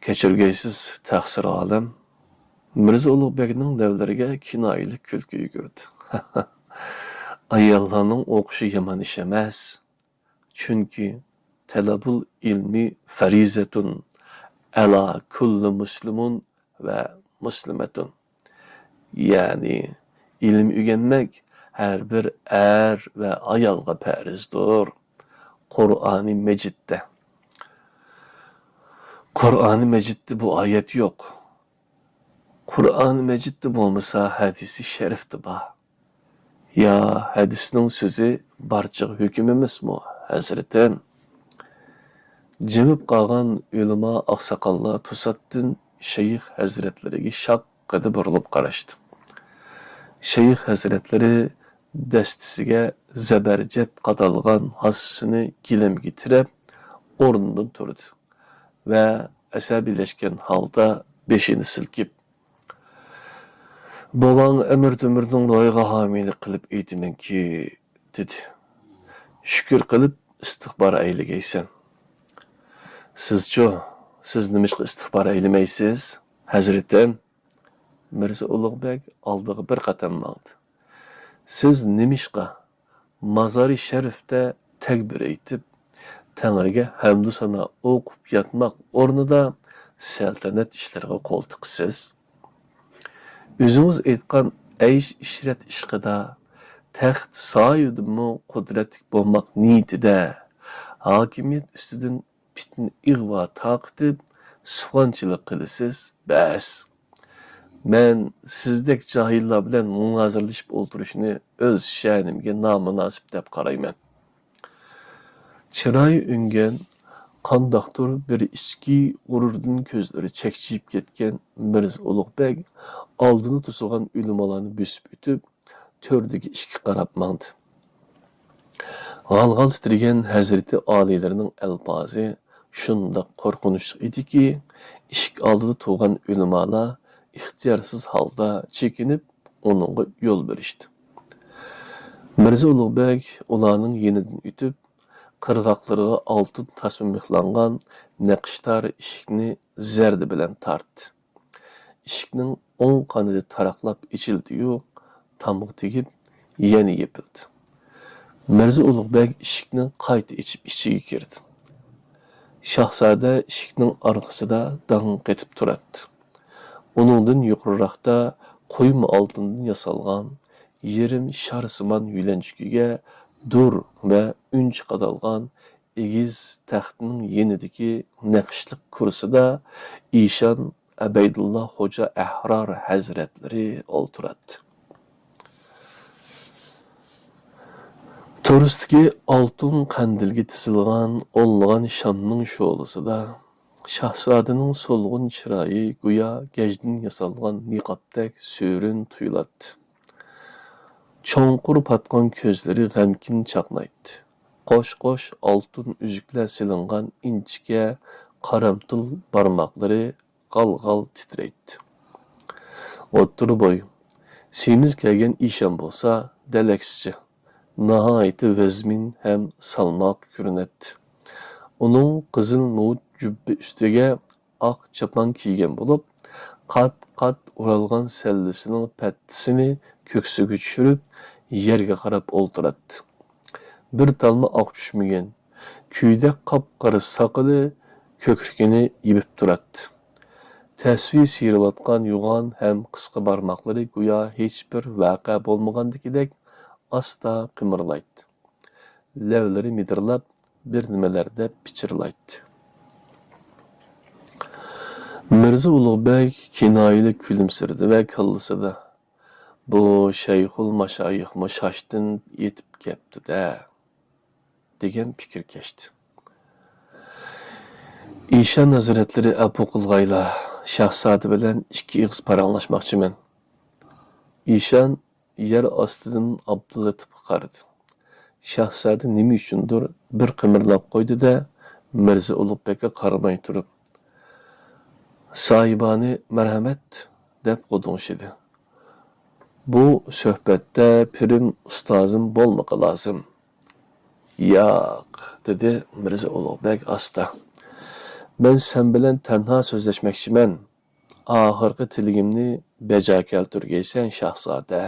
كەچۈرگەيسىز، تەقسىر ئالەم، مىرزا ئۇلۇغبەگنىڭ لەۋلىرىگە كىنايىلىك كۈلكە يۈگۈردى. ئاياللارنىڭ ئوقۇشى يامان ئىش ئەمەس. چۈنكى، تەلەبۇل ئىلمى فەرىزەتۇن ئەلا كۇللى مۇسلىمۇن ۋە مۇسلىمەتۇن. يەنى، ئىلىم ئۆگەنمەك ھەر بىر ئەر ۋە ئايالغا پەرزدۇر. قۇرئانى مەجىدتە. قۇرئانى مەجىدتە بۇ ئايەت يوق. قۇرئانى مەجىدتە بولمىسا، ھەدىسى شەرىفتە بار. يا ھەدىسنىڭ سۆزى بارچىغا ھۆكۈم ئەمەسمۇ، ھەزرىتىم؟ جىمىپ قالغان ئۆلىما ئاقساقاللار توساتتىن شەيخ ھەزرەتلىرىگە شاققىدە بۇرۇلۇپ قاراشتى. شەيخ ھەزرەتلىرى دەستىسىگە زەبەرجەت قادالغان ھاسىسىنى گىلەمگە تىرەپ، ئورنىدىن تۇردى ۋە ئەسەبىيلەشكەن ھالدا بېشىنى سىلكىپ، «بوۋاڭ ئەمىر تۆمۈرنىڭ روھىغا ھامىيلىق قىلىپ ئېيتىمەنكى، دېدى. شۈكۈر قىلىپ ئىستىغپار ئەيلىگەيسەن.» «سىزچۇ؟ سىز نېمىشقا ئىستىغپار ئەيلىمەيسىز، ھەزرىتىم؟» مىرزا ئۇلۇغبەگ ئالدىغا بىر قەدەم ماڭدى. «سىز نېمىشقا مازارى شەرىفتە تەكبىر ئېيتىپ، تەڭرىگە ھەمدۇ سانا ئوقۇپ ياتماق ئورنىدا سەلتەنەت ئىشلىرىغا قول تىقىسىز؟ ئۆزىڭىز ئېيتقان ئەيش-ئىشرەت ئىشقىدا، تەخت سايىدىنمۇ قۇدرەتلىك بولماق نىيىتىدە، ھاكىمىيەت ئۈستىدىن پىتنە-ئىغۋا تارقىتىپ، سۇخوەنچىلىك قىلىسىز، بەس! مەن سىزدەك جاھىللار بىلەن مۇنازىرىلىشىپ ئولتۇرۇشنى ئۆز شەنىمگە نامۇناسىپ دەپ قارايمەن.» چىرايى ئۈنگەن، قانداقتۇر بىر ئىچكى غۇرۇردىن كۆزلىرى چەكچىيىپ كەتكەن مىرزا ئۇلۇغبەگ ئالدىنى توسۇغان ئۆلىمالارنى بۆسۈپ ئۆتۈپ، تۆردىكى ئىشىككە قاراپ ماڭدى. غال-غال تىترىگەن ھەزرىتى ئالىيلىرىنىڭ ئەلپازى شۇنداق قورقۇنچلۇق ئىدىكى، ئىشىك ئالدىدا تۇرغان ئۆلىمالار ئىختىيارسىز ھالدا چېكىنىپ، ئۇنىڭغا يول بېرىشتى. مىرزا ئۇلۇغ بەگ ئۇلارنىڭ يېنىدىن ئۆتۈپ، قىرغاقلىرىغا ئالتۇن تاسما مىخلانغان نەقىشدار ئىشىكنى زەردە بىلەن تارتتى. ئىشىكنىڭ ئوڭ قانىتى تاراقلاپ ئېچىلدى-يۇ، تامغا تېگىپ، يەنە يېپىلدى. مىرزا ئۇلۇغ بەگ ئىشىكنى قايتا ئېچىپ ئىچىگە كىردى. شاھزادە ئىشىكنىڭ ئارقىسىدا داڭ قېتىپ تۇراتتى. ئۇنىڭدىن يۇقىرىراقتا قويما ئالتۇندىن ياسالغان يېرىم شارسىمان يۆلەنچۈكىگە دۇر ۋە ئۈنچە قادالغان ئېگىز تەختنىڭ يېنىدىكى نەقىشلىك كۇرسىدا ئىشان ئەبەيدۇللا خوجا ئەھرار ھەزرەتلىرى ئولتۇراتتى. تورۇستىكى ئالتۇن قەندىلگە تىزىلغان ئونلىغان شامنىڭ شولىسىدا شاھزادىنىڭ سولغۇن چىرايى گويا گەجدىن ياسالغان نىقابتەك سۆرۈن تۇيۇلاتتى. چوڭقۇر پاتقان كۆزلىرى غەمكىن چاقنايتتى. قوش-قوش ئالتۇن ئۈزۈكلەر سېلىنغان ئىنچىكە قارامتۇل بارماقلىرى غال-غال تىترەيتتى. ئوتتۇرا بوي، سېمىز كەلگەن ئىشان بولسا دەل ئەكسىچە، ناھايىتى ۋەزمىن ھەم سالماق كۆرۈنەتتى. ئۇنىڭ قىزىل نوۋۇت جۈببە ئۈستىگە ئاق چاپان كىيگەن بولۇپ، قات-قات ئورالغان سەللىسىنىڭ پەتتىسىنى كۆكسىگە چۈشۈرۈپ، يەرگە قاراپ ئولتۇراتتى. بىر تالمۇ ئاق چۈشمىگەن، كۈيدەك قاپقارا ساقىلى كۆكرىكىنى يېپىپ تۇراتتى. تەسۋى سىيرىۋاتقان يوغان ھەم قىسقا بارماقلىرى گويا ھېچبىر ۋەقە بولمىغاندىكىدەك ئاستا قىمىرلايتتى. لەۋلىرى مىدىرلاپ، بىر نېمىلەر دەپ پىچىرلايتتى. مىرزا ئۇلۇغ بەگ كىنايىلىك كۈلۈمسىرىدى ۋە كاللىسىدا، «بۇ شەيخۇل ماشايىخمۇ شاشتىن يېتىپ كەپتۇ-دە» دېگەن پىكىر كەچتى. «ئىشان ھەزرەتلىرى ئەپۇ قىلغايلا، شاھزادە بىلەن ئىككى ئېغىز پاراڭلاشماقچىمەن.» ئىشان يەر ئاستىدىن ئابدۇللېتىپقا قارىدى. شاھزادە نېمە ئۈچۈندۇر بىر قىمىرلاپ قويدى-دە، مىرزا ئۇلۇغ بەگكە قارىماي تۇرۇپ، «ساھىبانى مەرھەمەت» دەپ غودۇڭشىدى. «بۇ سۆھبەتتە پىرىم ئۇستازىم بولمىقى لازىم.» «ياق»، دېدى مىرزا ئۇلۇغ بەگ ئاستا. «مەن سەن بىلەن تەنھا سۆزلەشمەكچىمەن. ئاخىرقى تىلىكىمنى بەجا كەلتۈرگەيسەن، شاھزادە.»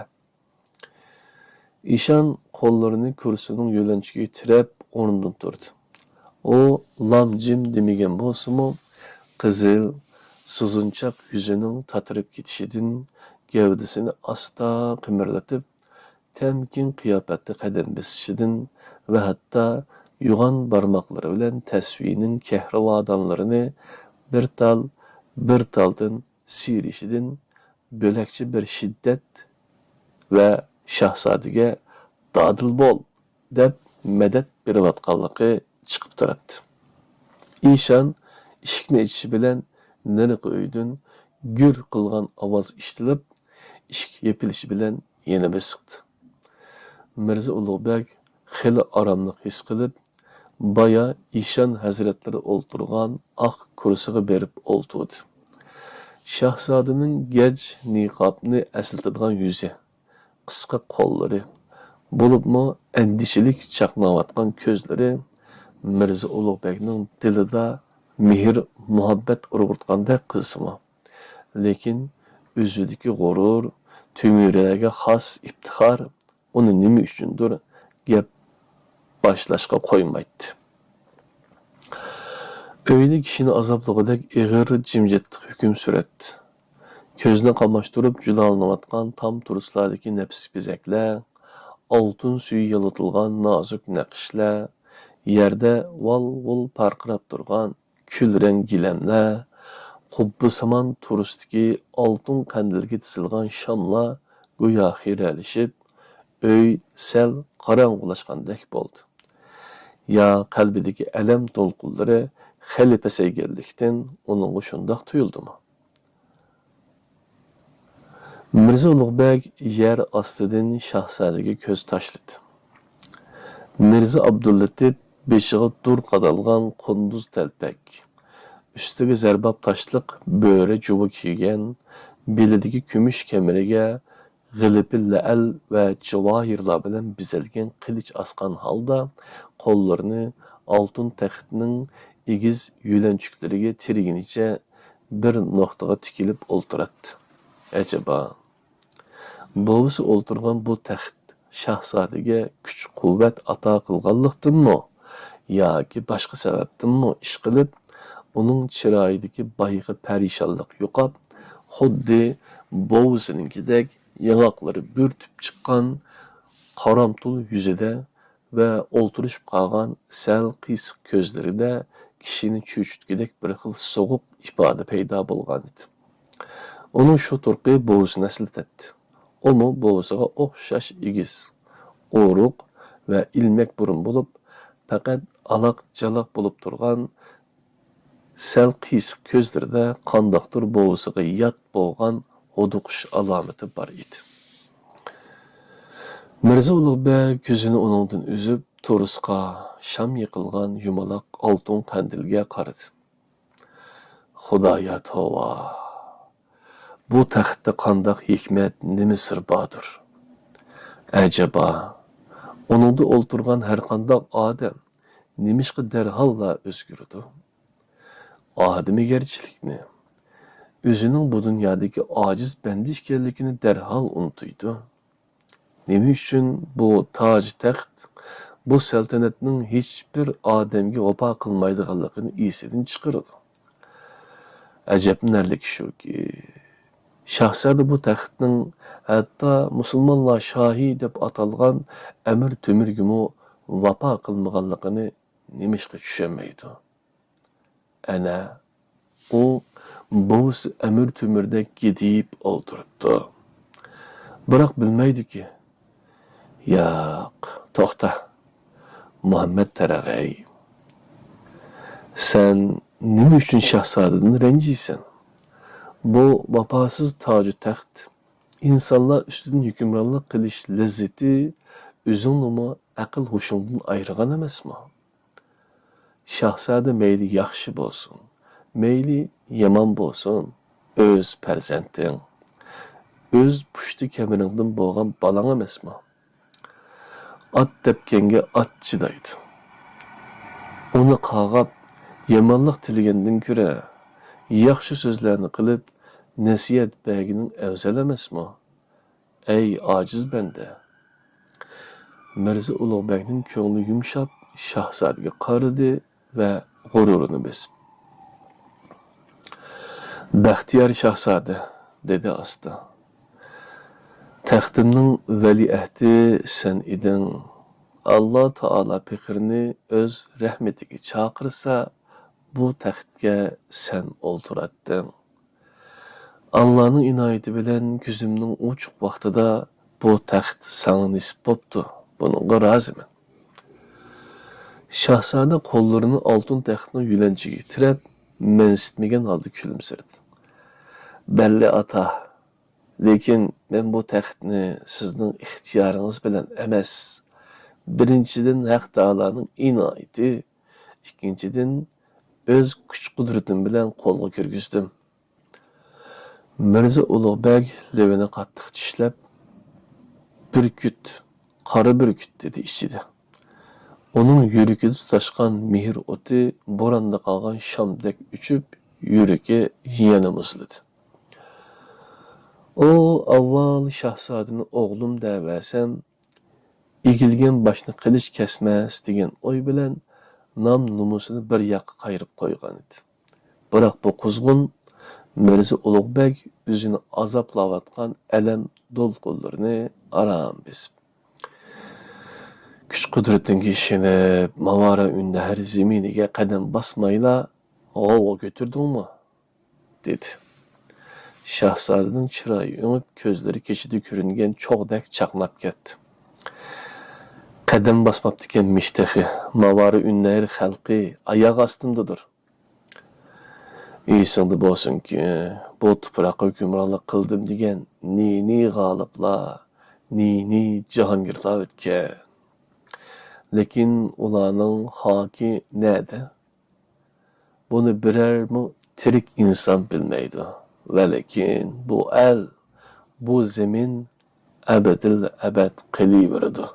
ئىشان قوللىرىنى كۇرسىنىڭ يۆلەنچۈكىگە تىرەپ ئورنىدىن تۇردى. ئۇ لام-جىم دېمىگەن بولسىمۇ، قىزىل، سۇزۇنچاق يۈزىنىڭ تاتىرىپ كېتىشىدىن گەۋدىسىنى ئاستا قىمىرلىتىپ، تەمكىن قىياپەتتە قەدەم بېسىشىدىن ۋە ھەتتا يوغان بارماقلىرى بىلەن تەسۋىنىڭ كەھرىۋادانلىرىنى بىر تال، بىر تالدىن سىيرىشىدىن بۆلەكچە بىر شىددەت ۋە شاھزادىگە «دادىل بول» دەپ مەدەت بېرىۋاتقانلىقى چىقىپ تۇراتتى. ئىشان ئىشىكنى ئېچىشى بىلەن نېرىقى ئۆيدىن گۈر قىلغان ئاۋاز ئىشىتىلىپ، ئىشىك يېپىلىشى بىلەن يەنە بېسىقتى. مىرزا ئۇلۇغ بەگ خېلى ئاراملىق ھېس قىلىپ، بايا ئىشان ھەزرەتلىرى ئولتۇرغان ئاق كۇرسىغا بېرىپ ئولتۇردى. شاھزادىنىڭ گەج نىقابنى ئەسلىتىدىغان يۈزى، قىسقا قوللىرى، بولۇپمۇ ئەندىشىلىك چاقناۋاتقان كۆزلىرى مىرزا ئۇلۇغ بەگنىڭ دىلىدا مېھىر-مۇھەببەت ئۇرغۇتقاندەك قىلسىمۇ، لېكىن ئۆزىدىكى غۇرۇر، تۆمۈرەگە خاس ئىپتىخار ئۇنى نېمە ئۈچۈندۇر گەپ باشلاشقا قويمايتتى. ئۆيدە كىشىنى ئازابلىغۇدەك ئېغىر جىمجىتلىق ھۆكۈم سۈرەتتى. كۆزنى قاماشتۇرۇپ جۇلالىنىۋاتقان تام تۇرۇسلاردىكى نەپىس بېزەكلەر، ئالتۇن سۈيى يالىتىلغان نازۇك نەقىشلەر، يەردە ۋال-ۋۇل پارقىراپ تۇرغان كۈل رەڭ گىلەملەر، قۇببىسىمان تۇرۇستىكى ئالتۇن قەندىلگە تىزىلغان شاملار گويا خىرەلىشىپ، ئۆي سەل قاراڭغۇلاشقاندەك بولدى. يا قەلبىدىكى ئەلەم دولقۇنلىرى خېلى پەسەيگەنلىكتىن ئۇنىڭغا شۇنداق تۇيۇلدىمۇ؟ مىرزا ئۇلۇغ بەگ يەر ئاستىدىن شاھزادىگە كۆز تاشلىدى. مىرزا ئابدۇللېتىپ بېشىغا دۇر قادالغان قۇندۇز تەلپەك، ئۈستىگە زەرباب تاشلىق بۆرە جۇۋا كىيگەن، بېلىدىكى كۈمۈش كەمىرىگە غىلىپە لەئەل ۋە جاۋاھىرلار بىلەن بېزەلگەن قىلىچ ئاسقان ھالدا، قوللىرىنى ئالتۇن تەختنىڭ ئېگىز يۆلەنچۈكلىرىگە تىرىگىنىچە بىر نۇقتىغا تىكىلىپ ئولتۇراتتى. ئەجەبا، بوۋىسى ئولتۇرغان بۇ تەخت شاھزادىگە كۈچ-قۇۋۋەت ئاتا قىلغانلىقتىنمۇ ياكى باشقا سەۋەبتىنمۇ ئىشقىلىپ، ئۇنىڭ چىرايىدىكى بايىقى پەرىشانلىق يوقاپ، خۇددى بوۋىسىنىڭكىدەك ياڭاقلىرى بۆرتۈپ چىققان قارامتۇل يۈزىدە ۋە ئولتۇرۇشۇپ قالغان سەل قىيسىق كۆزلىرىدە كىشىنى چۆچۈتكۈدەك بىر خىل سوغۇق ئىپادە پەيدا بولغانىدى. ئۇنىڭ شۇ تۇرقى بوۋىسىنى ئەسلىتەتتى. ئۇمۇ بوۋىسىغا ئوخشاش ئېگىز، ئورۇق ۋە ئىلمەك بۇرۇن بولۇپ، پەقەت ئالاق-جالاق بولۇپ تۇرغان سەل قىيسىق كۆزلىرىدە قانداقتۇر بوۋىسىغا يات بولغان ھودۇقۇش ئالامىتى بار ئىدى. مىرزا ئۇلۇغ بەگ كۆزىنى ئۇنىڭدىن ئۈزۈپ، تورۇسقا شام يېقىلغان يۇمىلاق ئالتۇن قەندىلگە قارىدى. خۇدايا توۋا! بۇ تەختتە قانداق ھېكمەت، نېمە سىر باردۇر؟ ئەجەبا، ئۇنىڭدا ئولتۇرغان ھەرقانداق ئادەم نېمىشقا دەرھاللا ئۆزگىرىدۇ؟ ئادىمىيگەرچىلىكنى، ئۆزىنىڭ بۇ دۇنيادىكى ئاجىز بەندە ئىكەنلىكىنى دەرھال ئۇنتۇيدۇ. نېمە ئۈچۈن بۇ تاج تەخت، بۇ سەلتەنەتنىڭ ھېچبىر ئادەمگە ۋاپا قىلمايدىغانلىقىنى ئېسىدىن چىقىرىدۇ؟ ئەجەبلىنەرلىكى شۇكى، شاھزادە بۇ تەختنىڭ ھەتتا مۇسۇلمانلار شاھى دەپ ئاتالغان ئەمىر تۆمۈرگىمۇ ۋاپا قىلمىغانلىقىنى نېمىشقا چۈشەنمەيدۇ؟ ئەنە، ئۇ بوۋىسى ئەمىر تۆمۈردەك گىدىيىپ ئولتۇرۇپتۇ. بىراق بىلمەيدۇكى. ياق، توختا، مۇھەممەد تەرەغەي. سەن نېمە ئۈچۈن شاھزادىدىن رەنجىيسەن؟ بۇ ۋاپاسىز تاجۇ تەخت، ئىنسانلار ئۈستىدىن ھۆكۈمرانلىق قىلىش لەززىتى ئۆزۈڭنىمۇ ئەقىل-ھوشۇڭدىن ئايرىغان ئەمەسمۇ؟ شاھزادە مەيلى ياخشى بولسۇن، مەيلى يامان بولسۇن، ئۆز پەرزەنتىڭ، ئۆز پۇشتى كەمىرىڭدىن بولغان بالاڭ ئەمەسمۇ؟ ئات تەپكەنگە ئات چىدايدۇ. ئۇنى قاغاپ، يامانلىق تىلىگەندىن كۆرە، ياخشى سۆزلەرنى قىلىپ، نەسىھەت بەرگىنىڭ ئەۋزەل ئەمەسمۇ؟ ئەي ئاجىز بەندە! مىرزا ئۇلۇغبەگنىڭ كۆڭلى يۇمشاپ، شاھزادىگە قارىدى ۋە غۇرۇرىنى بېسىپ، بەختىيار شاھزادە، دېدى ئاستا، تەختىمنىڭ ۋەلىئەھدى سەن ئىدىڭ. ئاللا تائالا پېقىرنى ئۆز رەھمىتىگە چاقىرسا، بۇ تەختكە سەن ئولتۇراتتىڭ. ئاللانىڭ ئىنايىتى بىلەن كۆزۈمنىڭ ئوچۇق ۋاقتىدا بۇ تەخت ساڭا نېسىپ بوپتۇ، بۇنىڭغا رازىمەن. شاھزادە قوللىرىنى ئالتۇن تەختنىڭ يۆلەنچۈكىگە تىرەپ، مەنسىتمىگەن ھالدا كۈلۈمسىرىدى. بەللى ئاتا، لېكىن مەن بۇ تەختنى سىزنىڭ ئىختىيارىڭىز بىلەن ئەمەس، بىرىنچىدىن، ھەق تائالانىڭ ئىنايىتى، ئىككىنچىدىن، ئۆز كۈچ-قۇدرىتىم بىلەن قولغا كىرگۈزدۈم. مىرزا ئۇلۇغ بەگ لېۋىنى قاتتىق چىشلەپ، بۈركۈت، قارا بۈركۈت، دېدى ئىچىدە. ئۇنىڭ يۈرىكىدە تۇتاشقان مېھىر ئوتى بوراندا قالغان شامدەك ئۆچۈپ، يۈرىكى يەنە مۇزلىدى. ئۇ ئاۋۋال شاھزادىنى ئوغلۇم دەۋەرسەم، ئېگىلگەن باشنى قىلىچ كەسمەس دېگەن ئوي بىلەن نام-نومۇسىنى بىر ياققا قايرىپ قويغانىدى. بىراق بۇ قۇزغۇن مىرزا ئۇلۇغ بەگ ئۆزىنى ئازابلاۋاتقان ئەلەم دولقۇنلىرىنى ئاران بېسىپ، كۈچ-قۇدرىتىڭگە ئىشىنىپ، ماۋارا ئۈننەھەر زېمىنىگە قەدەم باسمايلا غوۋغا كۆتۈردۈڭمۇ؟ دېدى. شاھزادىنىڭ چىرايى ئۆڭۈپ، كۆزلىرى كېچىدە كۆرۈنگەن چوغدەك چاقناپ كەتتى. قەدەم باسماپتىكەنمىش تېخى، ماۋارا ئۈننەھر خەلقى ئاياغ ئاستىمدىدۇر. ئېسىڭدە بولسۇنكى، بۇ تۇپراققا ھۆكۈمرانلىق قىلدىم دېگەن نى-نى غالىبلار، نى-نى جاھانگىرلار ئۆتكەن. لېكىن ئۇلارنىڭ خاكى نەدە؟ بۇنى بىرەرمۇ تىرىك ئىنسان بىلمەيدۇ. ۋەلىكىن بۇ ئەل، بۇ زېمىن ئەبەدىل ئەبەد قېلىۋېرىدۇ.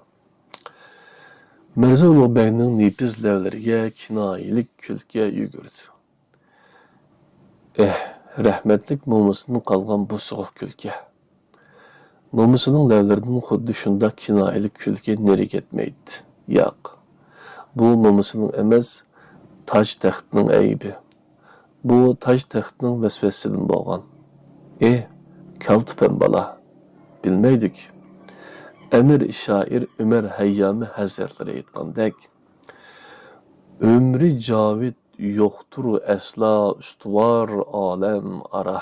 مىرزا ئۇلۇغبەگنىڭ نېپىز لەۋلىرىگە كىنايىلىك كۈلكە يۈگۈردى. ئېھ، رەھمەتلىك مومىسىدىن قالغان بۇ سوغۇق كۈلكە! مومىسىنىڭ لەۋلىرىدىن خۇددى شۇنداق كىنايىلىك كۈلكە نېرى كەتمەيتتى. ياق، بۇ مومىسىنىڭ ئەمەس، تاج تەختنىڭ ئەيىبى. بۇ تاج تەختنىڭ ۋەسۋەسىسىدىن بولغان. ئېھ، كالتە پەم بالا! بىلمەيدۇكى. ئەمىر شائىر ئۆمەر ھەييامى ھەزرەتلىرى ئېيتقاندەك، ئۆمرى جاۋىد يوقتۇر ئەسلا ئۈستىۋار ئالەم ئارا.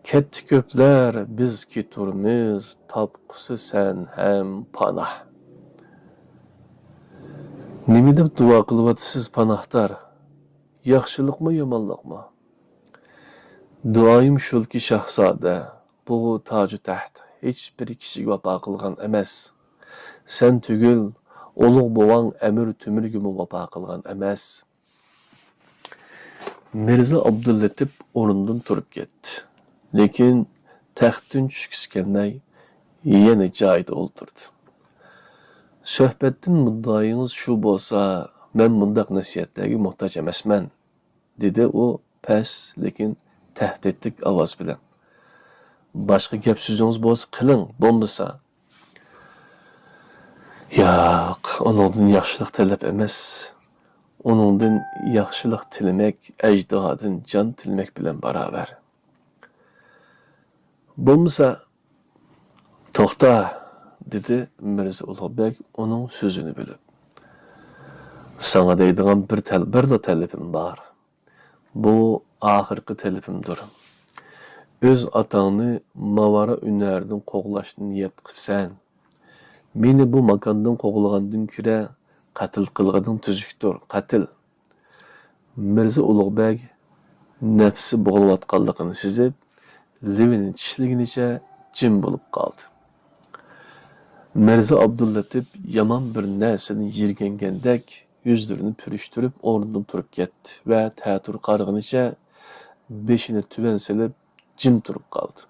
كەتتى كۆپلەر، بىز كېتۇرمىز، تاپقۇسى سەن ھەم پاناھ. نېمە دەپ دۇئا قىلىۋاتىسىز، پاناھدار؟ ياخشىلىقمۇ، يامانلىقمۇ؟ دۇئايىم شۇلكى، شاھزادە، بۇ تاجۇ تەخت ھېچبىر كىشىگە ۋاپا قىلغان ئەمەس. سەن تۈگۈل، ئۇلۇغ بوۋاڭ ئەمىر تۆمۈرگىمۇ ۋاپا قىلغان ئەمەس. مىرزا ئابدۇللەتىپ ئورنىدىن تۇرۇپ كەتتى. لېكىن تەختتىن چۈشكۈسى كەلمەي، يەنە جايىدا ئولتۇردى. سۆھبەتتىن مۇددىئايىڭىز شۇ بولسا، مەن مۇنداق نەسىھەتلەرگە موھتاج ئەمەسمەن، دېدى ئۇ پەس، لېكىن تەھدىتلىك ئاۋاز بىلەن. باشقا گەپ سۆزىڭىز بولسا قىلىڭ، بولمىسا. ياق، ئۇنىڭدىن ياخشىلىق تەلەپ ئەمەس. ئۇنىڭدىن ياخشىلىق تىلىمەك ئەجدىھادىن جان تىلىمەك بىلەن باراۋەر. بولمىسا، توختا، دېدى مىرزا ئۇلۇغبەگ ئۇنىڭ سۆزىنى بۆلۈپ. ساڭا دەيدىغان بىر تەل-، بىرلا تەلىپىم بار. بۇ ئاخىرقى تەلىپىمدۇر. ئۆز ئاتاڭنى ماۋارا ئۈنەردىن قوغلاشنى نىيەت قىپسەن. مېنى بۇ ماكاندىن قوغلىغاندىن كۆرە قەتل قىلغىنىڭ تۈزۈكتۇر، قەتل. مىرزا ئۇلۇغبەگ نەپسى بوغۇلۇۋاتقانلىقىنى سېزىپ، لېۋىنى چىشلىگىنىچە جىم بولۇپ قالدى. مىرزا ئابدۇللەتىپ يامان بىر نەرسىدىن يىرگەنگەندەك يۈزلىرىنى پۈرۈشتۈرۈپ ئورنىدىن تۇرۇپ كەتتى ۋە تەتۈر قارىغىنىچە بېشىنى تۆۋەن سېلىپ جىم تۇرۇپ قالدى.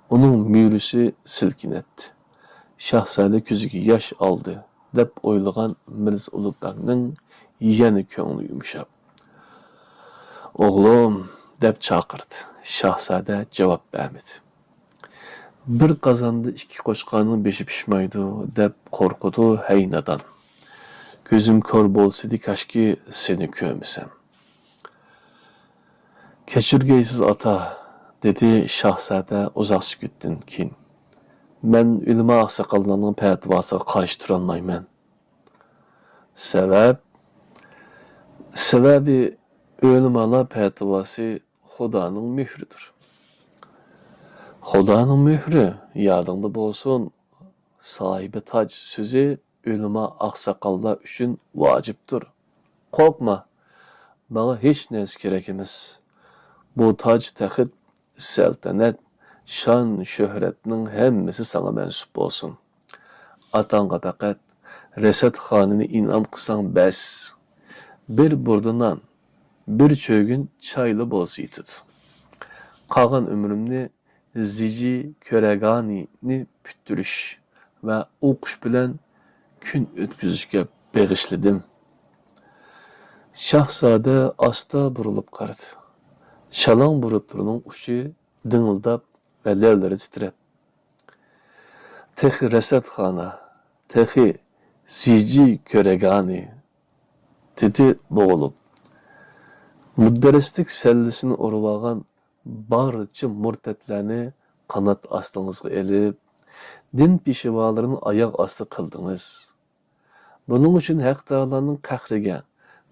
ئۇنىڭ مۈرىسى سىلكىنەتتى. شاھزادە كۆزىگە ياش ئالدى، دەپ ئويلىغان مىرزا ئۇلۇغبەگنىڭ يەنە كۆڭلى يۇمشاپ، «ئوغلۇم!» دەپ چاقىردى. شاھزادە جاۋاب بەرمىدى. «بىر قازاندا ئىككى قوچقارنىڭ بېشى پىشمايدۇ» دەپ قورقىدۇ ھەي نادان. كۆزۈم كور بولسىدى كاشكى سېنى كۆرمىسەم. «كەچۈرگەيسىز ئاتا» دېدى شاھزادە ئۇزاق سۈكۈتتىن كېيىن. «مەن ئۆلىما ئاقساقاللارنىڭ پەتىۋاسىغا قارشى تۇرالمايمەن.» «سەۋەب؟» «سەۋەبى ئۆلىمالار پەتىۋاسى خۇدانىڭ مۆھرىدۇر.» «خۇدانىڭ مۆھرى، يادىڭدا بولسۇن، ساھىبى تاج سۆزى ئۆلىما ئاقساقاللار ئۈچۈن ۋاجىپتۇر. قورقما، ماڭا ھېچ نەرسە كېرەك ئەمەس. بۇ تاج تەخت، سەلتەنەت، شان شۆھرەتنىڭ ھەممىسى ساڭا مەنسۇپ بولسۇن. ئاتاڭغا پەقەت رەسەتخانىنى ئىنئام قىلساڭ بەس. بىر بۇردا نان، بىر چۆگۈن چايلا بولسا يېتىدۇ. قالغان ئۆمرۈمنى زىجى كۆرەگانىنى پۈتتۈرۈش ۋە ئوقۇش بىلەن كۈن ئۆتكۈزۈشكە بېغىشلىدىم.» شاھزادە ئاستا بۇرۇلۇپ قارىدى. شالاڭ بۇرۇتلىرىنىڭ ئۇچى دىڭىلداپ ۋە لەۋلىرى تىترەپ، «تېخى رەسەتخانا، تېخى زىجى كۆرەگانى» دېدى بوغۇلۇپ. «مۇدەررىسلىك سەللىسىنى ئۇرۇۋالغان بارچە مۇرتەتلەرنى قانات ئاستىڭىزغا ئېلىپ، دىن پېشۋالىرىنى ئاياغ ئاستى قىلدىڭىز. بۇنىڭ ئۈچۈن ھەق تائالانىڭ قەھرىگە،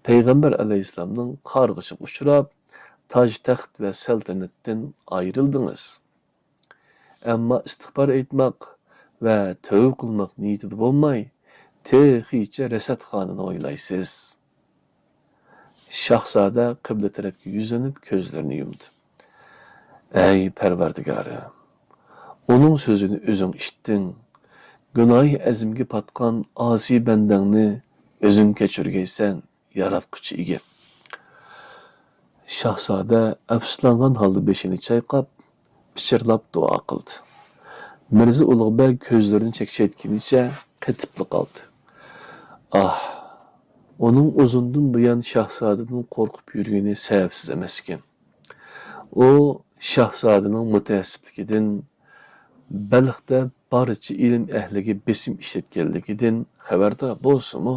پەيغەمبەر ئەلەيھىسسالامنىڭ قارغىشىغا ئۇچراپ، تاج تەخت ۋە سەلتەنەتتىن ئايرىلدىڭىز. ئەمما ئىستىغپار ئېيتماق ۋە تەۋبە قىلماق نىيىتىدە بولماي، تېخىچە رەسەتخانىنى ئويلايسىز.» شاھزادە قىبلە تەرەپكە يۈزلىنىپ كۆزلىرىنى يۇمدى. «ئەي پەرۋەردىگارىم، ئۇنىڭ سۆزىنى ئۆزۈڭ ئىشىتتىڭ. گۇناھى ئەزىمگە پاتقان ئاسىي بەندەڭنى ئۆزۈڭ كەچۈرگەيسەن، ياراتقۇچى ئىگە. شاھزادە ئەپسۇسلانغان ھالدا بېشىنى چايقاپ، پىچىرلاپ دۇئا قىلدى. مىرزا ئۇلۇغبەگ كۆزلىرىنى چەكچەيتكىنىچە قېتىپلا قالدى. ئاھ، ئۇنىڭ ئۇزۇندىن بۇيان شاھزادىدىن قورقۇپ يۈرگىنى سەۋەبسىز ئەمەس ئىكەن. ئۇ شاھزادىنىڭ مۇتەئەسسىپلىكىدىن، بەلختە بارچە ئىلىم ئەھلىگە بېسىم ئىشلەتكەنلىكىدىن خەۋەردار بولسىمۇ،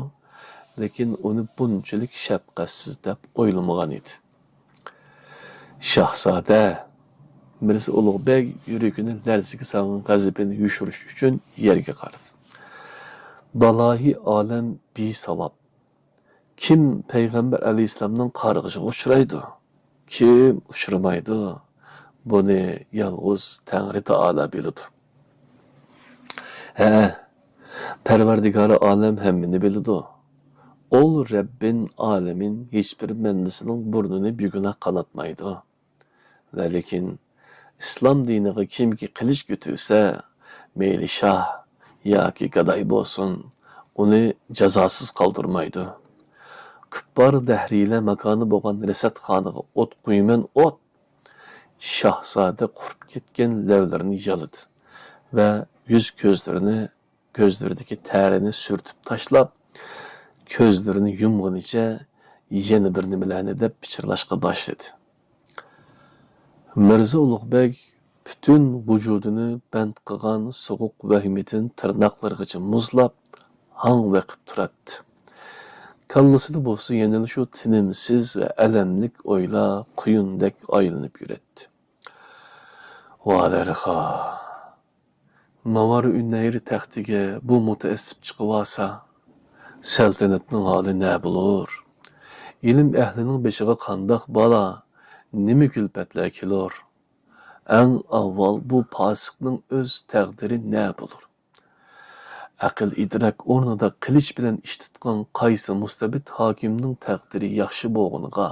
لېكىن ئۇنى بۇنچىلىك شەپقەتسىز دەپ ئويلىمىغان ئىدى. شاھزادە، مىرزا ئۇلۇغبەگ يۈرىكىنى لەرزىگە سالغان غەزىپىنى يوشۇرۇش ئۈچۈن يەرگە قارىدى. بالايى ئالەم بىساۋاب. كىم پەيغەمبەر ئەلەيھىسسالامنىڭ قارغىشىغا ئۇچرايدۇ؟ كىم ئۇچرىمايدۇ؟ بۇنى يالغۇز تەڭرى تائالا بىلىدۇ. ھە، پەرۋەردىگارى ئالەم ھەممىنى بىلىدۇ. ئۇل رەببىن ئالەمىن ھېچبىر بەندىسىنىڭ بۇرنىنى بىگۇناھ قاناتمايدۇ. ۋەلېكىن ئىسلام دىنىغا كىمكى قىلىچ كۆتۈرسە، مەيلى شاھ ياكى گاداي بولسۇن، ئۇنى جازاسىز قالدۇرمايدۇ. كۇپپار دەھرىيلەر ماكانى بولغان رەسەتخانىغا ئوت قويىمەن، ئوت! شاھزادە قۇرۇپ كەتكەن لەۋلىرىنى يالىدى ۋە يۈز-كۆزلىرىنى كۆزلىرىدىكى تەرىنى سۈرتۈپ تاشلاپ، كۆزلىرىنى يۇمغىنىچە يەنە بىر نېمىلەرنى دەپ پىچىرلاشقا باشلىدى. مىرزا ئۇلۇغبەگ پۈتۈن ۋۇجۇدىنى بەند قىلغان سوغۇق ۋەھىمىدىن تىرناقلىرىغىچە مۇزلاپ، ھاڭ بېقىپ تۇراتتى. كاللىسىدا بولسا يەنىلا شۇ تىنىمسىز ۋە ئەلەملىك ئويلار قۇيۇندەك ئايلىنىپ يۈرەتتى. ۋالەرخا! ناۋار ئۈنەير تەختىگە بۇ مۇتەئەسسىپ چىقىۋالسا، سەلتەنەتنىڭ ھالى نە بولۇر؟ ئىلىم ئەھلىنىڭ بېشىغا قانداق بالا، نېمە كۈلپەتلەر كېلۇر؟ ئەڭ ئاۋۋال بۇ پاسىقنىڭ ئۆز تەقدىرى نە بولۇر؟ ئەقىل-ئىدراك ئورنىدا قىلىچ بىلەن ئىش تۇتقان قايسى مۇستەبىت ھاكىمنىڭ تەقدىرى ياخشى بولغىنىغا،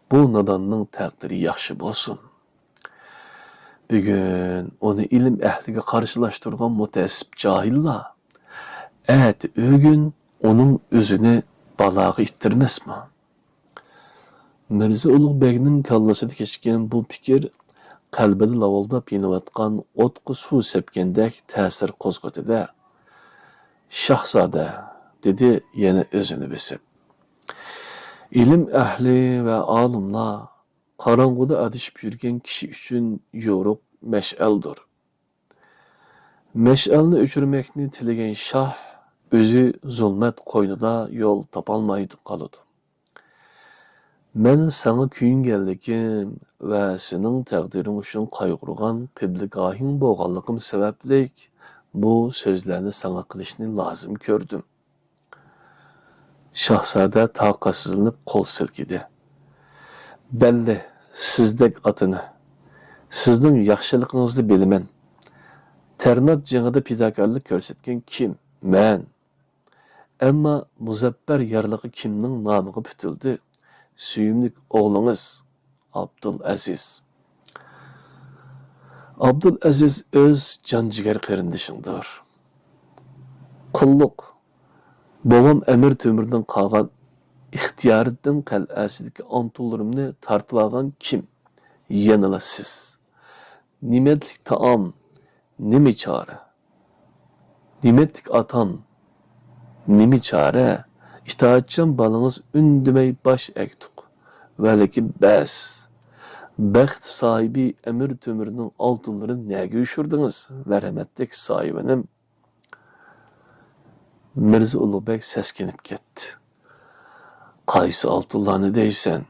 بۇ ناداننىڭ تەقدىرى ياخشى بولسۇن. بۈگۈن ئۇنى ئىلىم ئەھلىگە قارشىلاشتۇرغان مۇتەئەسسىپ جاھىللار، ئەتە ئۆگۈن ئۇنىڭ ئۆزىنى بالاغا ئىتتىرمەسمۇ؟ مىرزا ئۇلۇغ بەگنىڭ كاللىسىدا كەچكەن بۇ پىكىر قەلبىدە لاۋۇلداپ يېنىۋاتقان ئوتقا سۇ سەپكەندەك تەسىر قوزغىدى-دە. شاھزادە، دېدى يەنە ئۆزىنى بېسىپ. ئىلىم ئەھلى ۋە ئالىملار قاراڭغۇدا ئادىشىپ يۈرگەن كىشى ئۈچۈن يورۇق مەشئەلدۇر. مەشئەلنى ئۆچۈرمەكنى تىلىگەن شاھ ئۆزى زۇلمەت قوينىدا يول تاپالماي قالىدۇ. مەن ساڭا كۆيۈنگەنلىكىم ۋە سېنىڭ تەقدىرىڭ ئۈچۈن قايغۇرغان قىبلىگاھىڭ بولغانلىقىم سەۋەبلىك، بۇ سۆزلەرنى ساڭا قىلىشنى لازىم كۆردۈم. شاھزادە تاقەتسىزلىنىپ قول سىلكىدى. بەللى، سىزدەك ئاتىنى، سىزنىڭ ياخشىلىقىڭىزنى بىلىمەن. تەرناپ جېڭىدا پىداكارلىق كۆرسەتكەن كىم؟ مەن. ئەمما مۇزەپپەر يارلىقى كىمنىڭ نامىغا پۈتۈلدى؟ سۆيۈملۈك ئوغلىڭىز ئابدۇلئەزىز. ئابدۇلئەزىز ئۆز جان-جىگەر قېرىندىشىڭدۇر. قۇللۇق، بوۋام ئەمىر تۆمۈردىن قالغان ئىختىيارىددىن قەلئەسىدىكى ئالتۇنلىرىمنى تارتىۋالغان كىم؟ يەنىلا سىز. نېمەتلىك تائام، نېمە چارە؟ نېمەتلىك ئاتام، نېمە چارە؟ ئىتائەتچان بالىڭىز ئۈندىمەي باش ئەگدۇق. ۋەلىكىن بەس! بەخت ساھىبى ئەمىر تۆمۈرنىڭ ئالتۇنلىرىنى نەگە يوشۇردىڭىز، مەرھەمەتلىك ساھىبىنىم؟ مىرزا ئۇلۇغ بەگ سەسكىنىپ كەتتى. قايسى ئالتۇنلارنى دەيسەن؟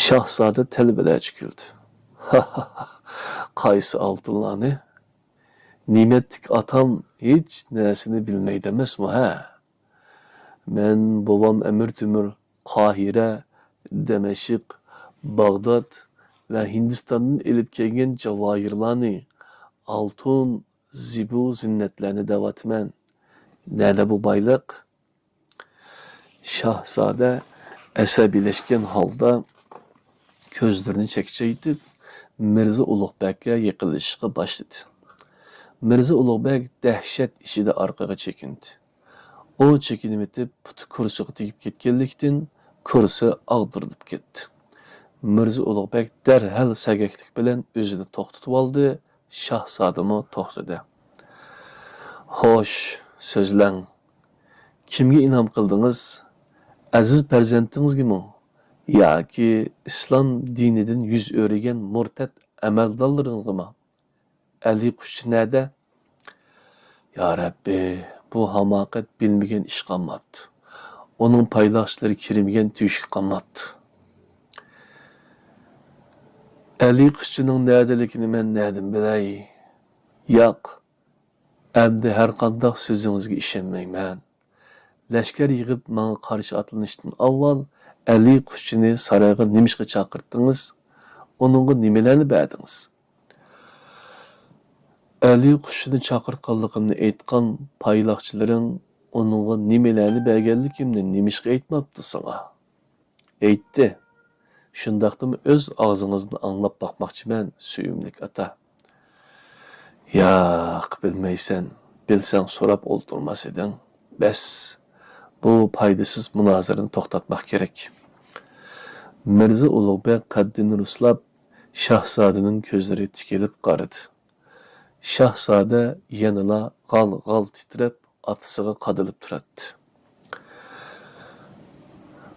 شاھزادە تەلۋىلەرچە كۈلدى. قايسى ئالتۇنلارنى؟ نېمەتلىك ئاتام ھېچ نەرسىنى بىلمەيدۇ ئەمەسمۇ ھە؟ مەن بوۋام ئەمىر تۆمۈر قاھىرە، دىمەشق، باغداد ۋە ھىندىستاندىن ئېلىپ كەلگەن جاۋاھىرلارنى، ئالتۇن، زىبۇ زىننەتلەرنى دەۋاتىمەن. نەدە بۇ بايلىق؟ شاھزادە ئەسەبىيلەشكەن ھالدا كۆزلىرىنى چەكچەيتىپ، مىرزا ئۇلۇغ بەگكە يېقىنلىشىشقا باشلىدى. مىرزا ئۇلۇغبەگ دەھشەت ئىچىدە ئارقىغا چېكىندى. ئۇ چېكىنىۋېتىپ، پۇتى كۇرسىغا تېگىپ كەتكەنلىكتىن، كۇرسى ئاغدۇرۇلۇپ كەتتى. مىرزا ئۇلۇغبەگ دەرھال سەگەكلىك بىلەن ئۆزىنى توختىتىۋالدى، شاھزادىمۇ توختىدى. خوش، سۆزلەڭ. كىمگە ئىنئام قىلدىڭىز؟ ئەزىز پەرزەنتىڭىزگىمۇ؟ ياكى ئىسلام دىنىدىن يۈز ئۆرۈگەن مۇرتەت ئەمەلدارلىرىڭىزغىمۇ؟ ئەلى قۇشچى نەدە؟ يا رەببى، بۇ ھاماقەت بىلمىگەن ئىش قالماپتۇ. ئۇنىڭ پايلاقچىلىرى كىرمىگەن تۆشۈك قالماپتۇ. ئەلى قۇشچىنىڭ نەدىلىكىنى مەن نەدىن بىلەي؟ ياق، ئەمدى ھەرقانداق سۆزىڭىزگە ئىشەنمەيمەن. لەشكەر يىغىپ ماڭا قارشى ئاتلىنىشتىن ئاۋۋال ئەلى قۇشچىنى سارايغا نېمىشقا چاقىرتتىڭىز؟ ئۇنىڭغا نېمىلەرنى بەردىڭىز؟ ئەلى قۇشچىنى چاقىرتقانلىقىمنى ئېيتقان پايلاقچىلىرىڭ ئۇنىڭغا نېمىلەرنى بەرگەنلىكىمنى نېمىشقا ئېيتماپتۇ ساڭا؟ ئېيتتى. شۇنداقتىمۇ ئۆز ئاغزىڭىزدىن ئاڭلاپ باقماقچىمەن، سۆيۈملۈك ئاتا. ياق، بىلمەيسەن. بىلسەڭ سوراپ ئولتۇرماس ئىدىڭ. بەس، بۇ پايدىسىز مۇنازىرىنى توختاتماق كېرەك. مىرزا ئۇلۇغبەگ قەددىنى رۇسلاپ، شاھزادىنىڭ كۆزلىرىگە تىكىلىپ قارىدى. شاھزادە يەنىلا غال-غال تىترەپ، ئاتىسىغا قادىلىپ تۇراتتى.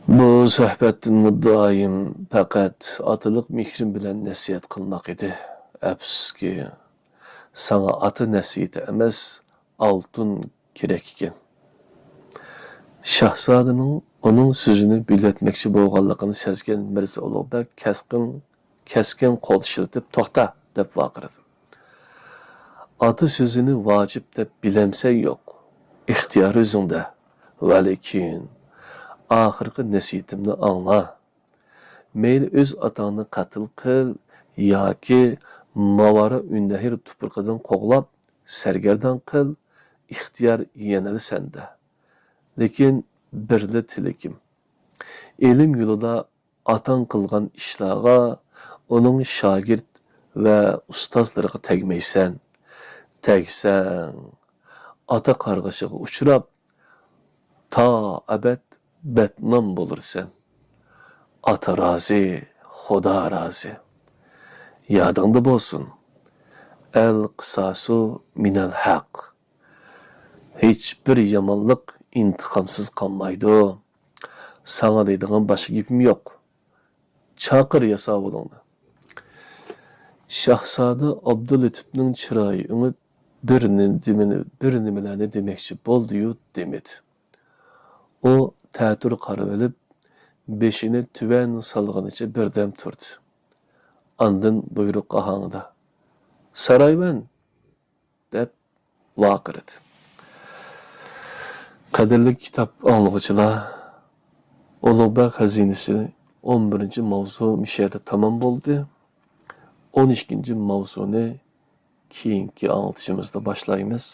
بۇ سۆھبەتتىن مۇددىئايىم پەقەت ئاتىلىق مېھرىم بىلەن نەسىھەت قىلماق ئىدى. ئەپسۇسكى، ساڭا ئاتا نەسىھىتى ئەمەس، ئالتۇن كېرەك ئىكەن. شاھزادىنىڭ ئۇنىڭ سۆزىنى بۆلۈۋەتمەكچى بولغانلىقىنى سەزگەن مىرزا ئۇلۇغبەگ كەسكىن، كەسكىن قول شىلتىپ، توختا! دەپ ۋارقىرىدى. ئاتا سۆزىنى ۋاجىپ دەپ بىلەمسەن يوق، ئىختىيار ئۆزۈڭدە. ۋەلىكىن، ئاخىرقى نەسىھىتىمنى ئاڭلا. مەيلى ئۆز ئاتاڭنى قەتل قىل ياكى ماۋارا ئۈننەھر تۇپرىقىدىن قوغلاپ سەرگەردان قىل، ئىختىيار يەنىلا سەندە. لېكىن بىرلا تىلىكىم، ئىلىم يولىدا ئاتاڭ قىلغان ئىشلارغا ئۇنىڭ شاگىرت ۋە ئۇستازلىرىغا تەگمەيسەن. تەگسەڭ، ئاتا قارغىشىغا ئۇچراپ، تا ئەبەد بەتنام بولۇرسەن. ئاتا رازى، خۇدا رازى. يادىڭدا بولسۇن، ئەل قىساسۇ مىنەل ھەق. ھېچبىر يامانلىق ئىنتىقامسىز قالمايدۇ. ساڭا دەيدىغان باشقا گېپىم يوق. چاقىر ياساۋۇلۇڭنى. شاھزادە ئابدۇللېتىپنىڭ چىرايى ئۆڭۈپ، بىر نېمىنى، بىر نېمىلەرنى دېمەكچى بولدى-يۇ، دېمىدى. ئۇ تەتۈر قارىۋېلىپ، بېشىنى تۆۋەن سالغىنىچە بىردەم تۇردى. ئاندىن بۇيرۇق ئاھاڭىدا، سارايۋەن! دەپ ۋارقىرىدى. قەدىرلىك كىتاب ئاڭلىغۇچىلار، ئۇلۇغبەگ خەزىنىسى ئون بىرىنچى ماۋزۇ مۇشۇ يەردە تامام بولدى. ئون ئىككىنچى ماۋزۇنى كېيىنكى ئاڭلىتىشىمىزدا باشلايمىز.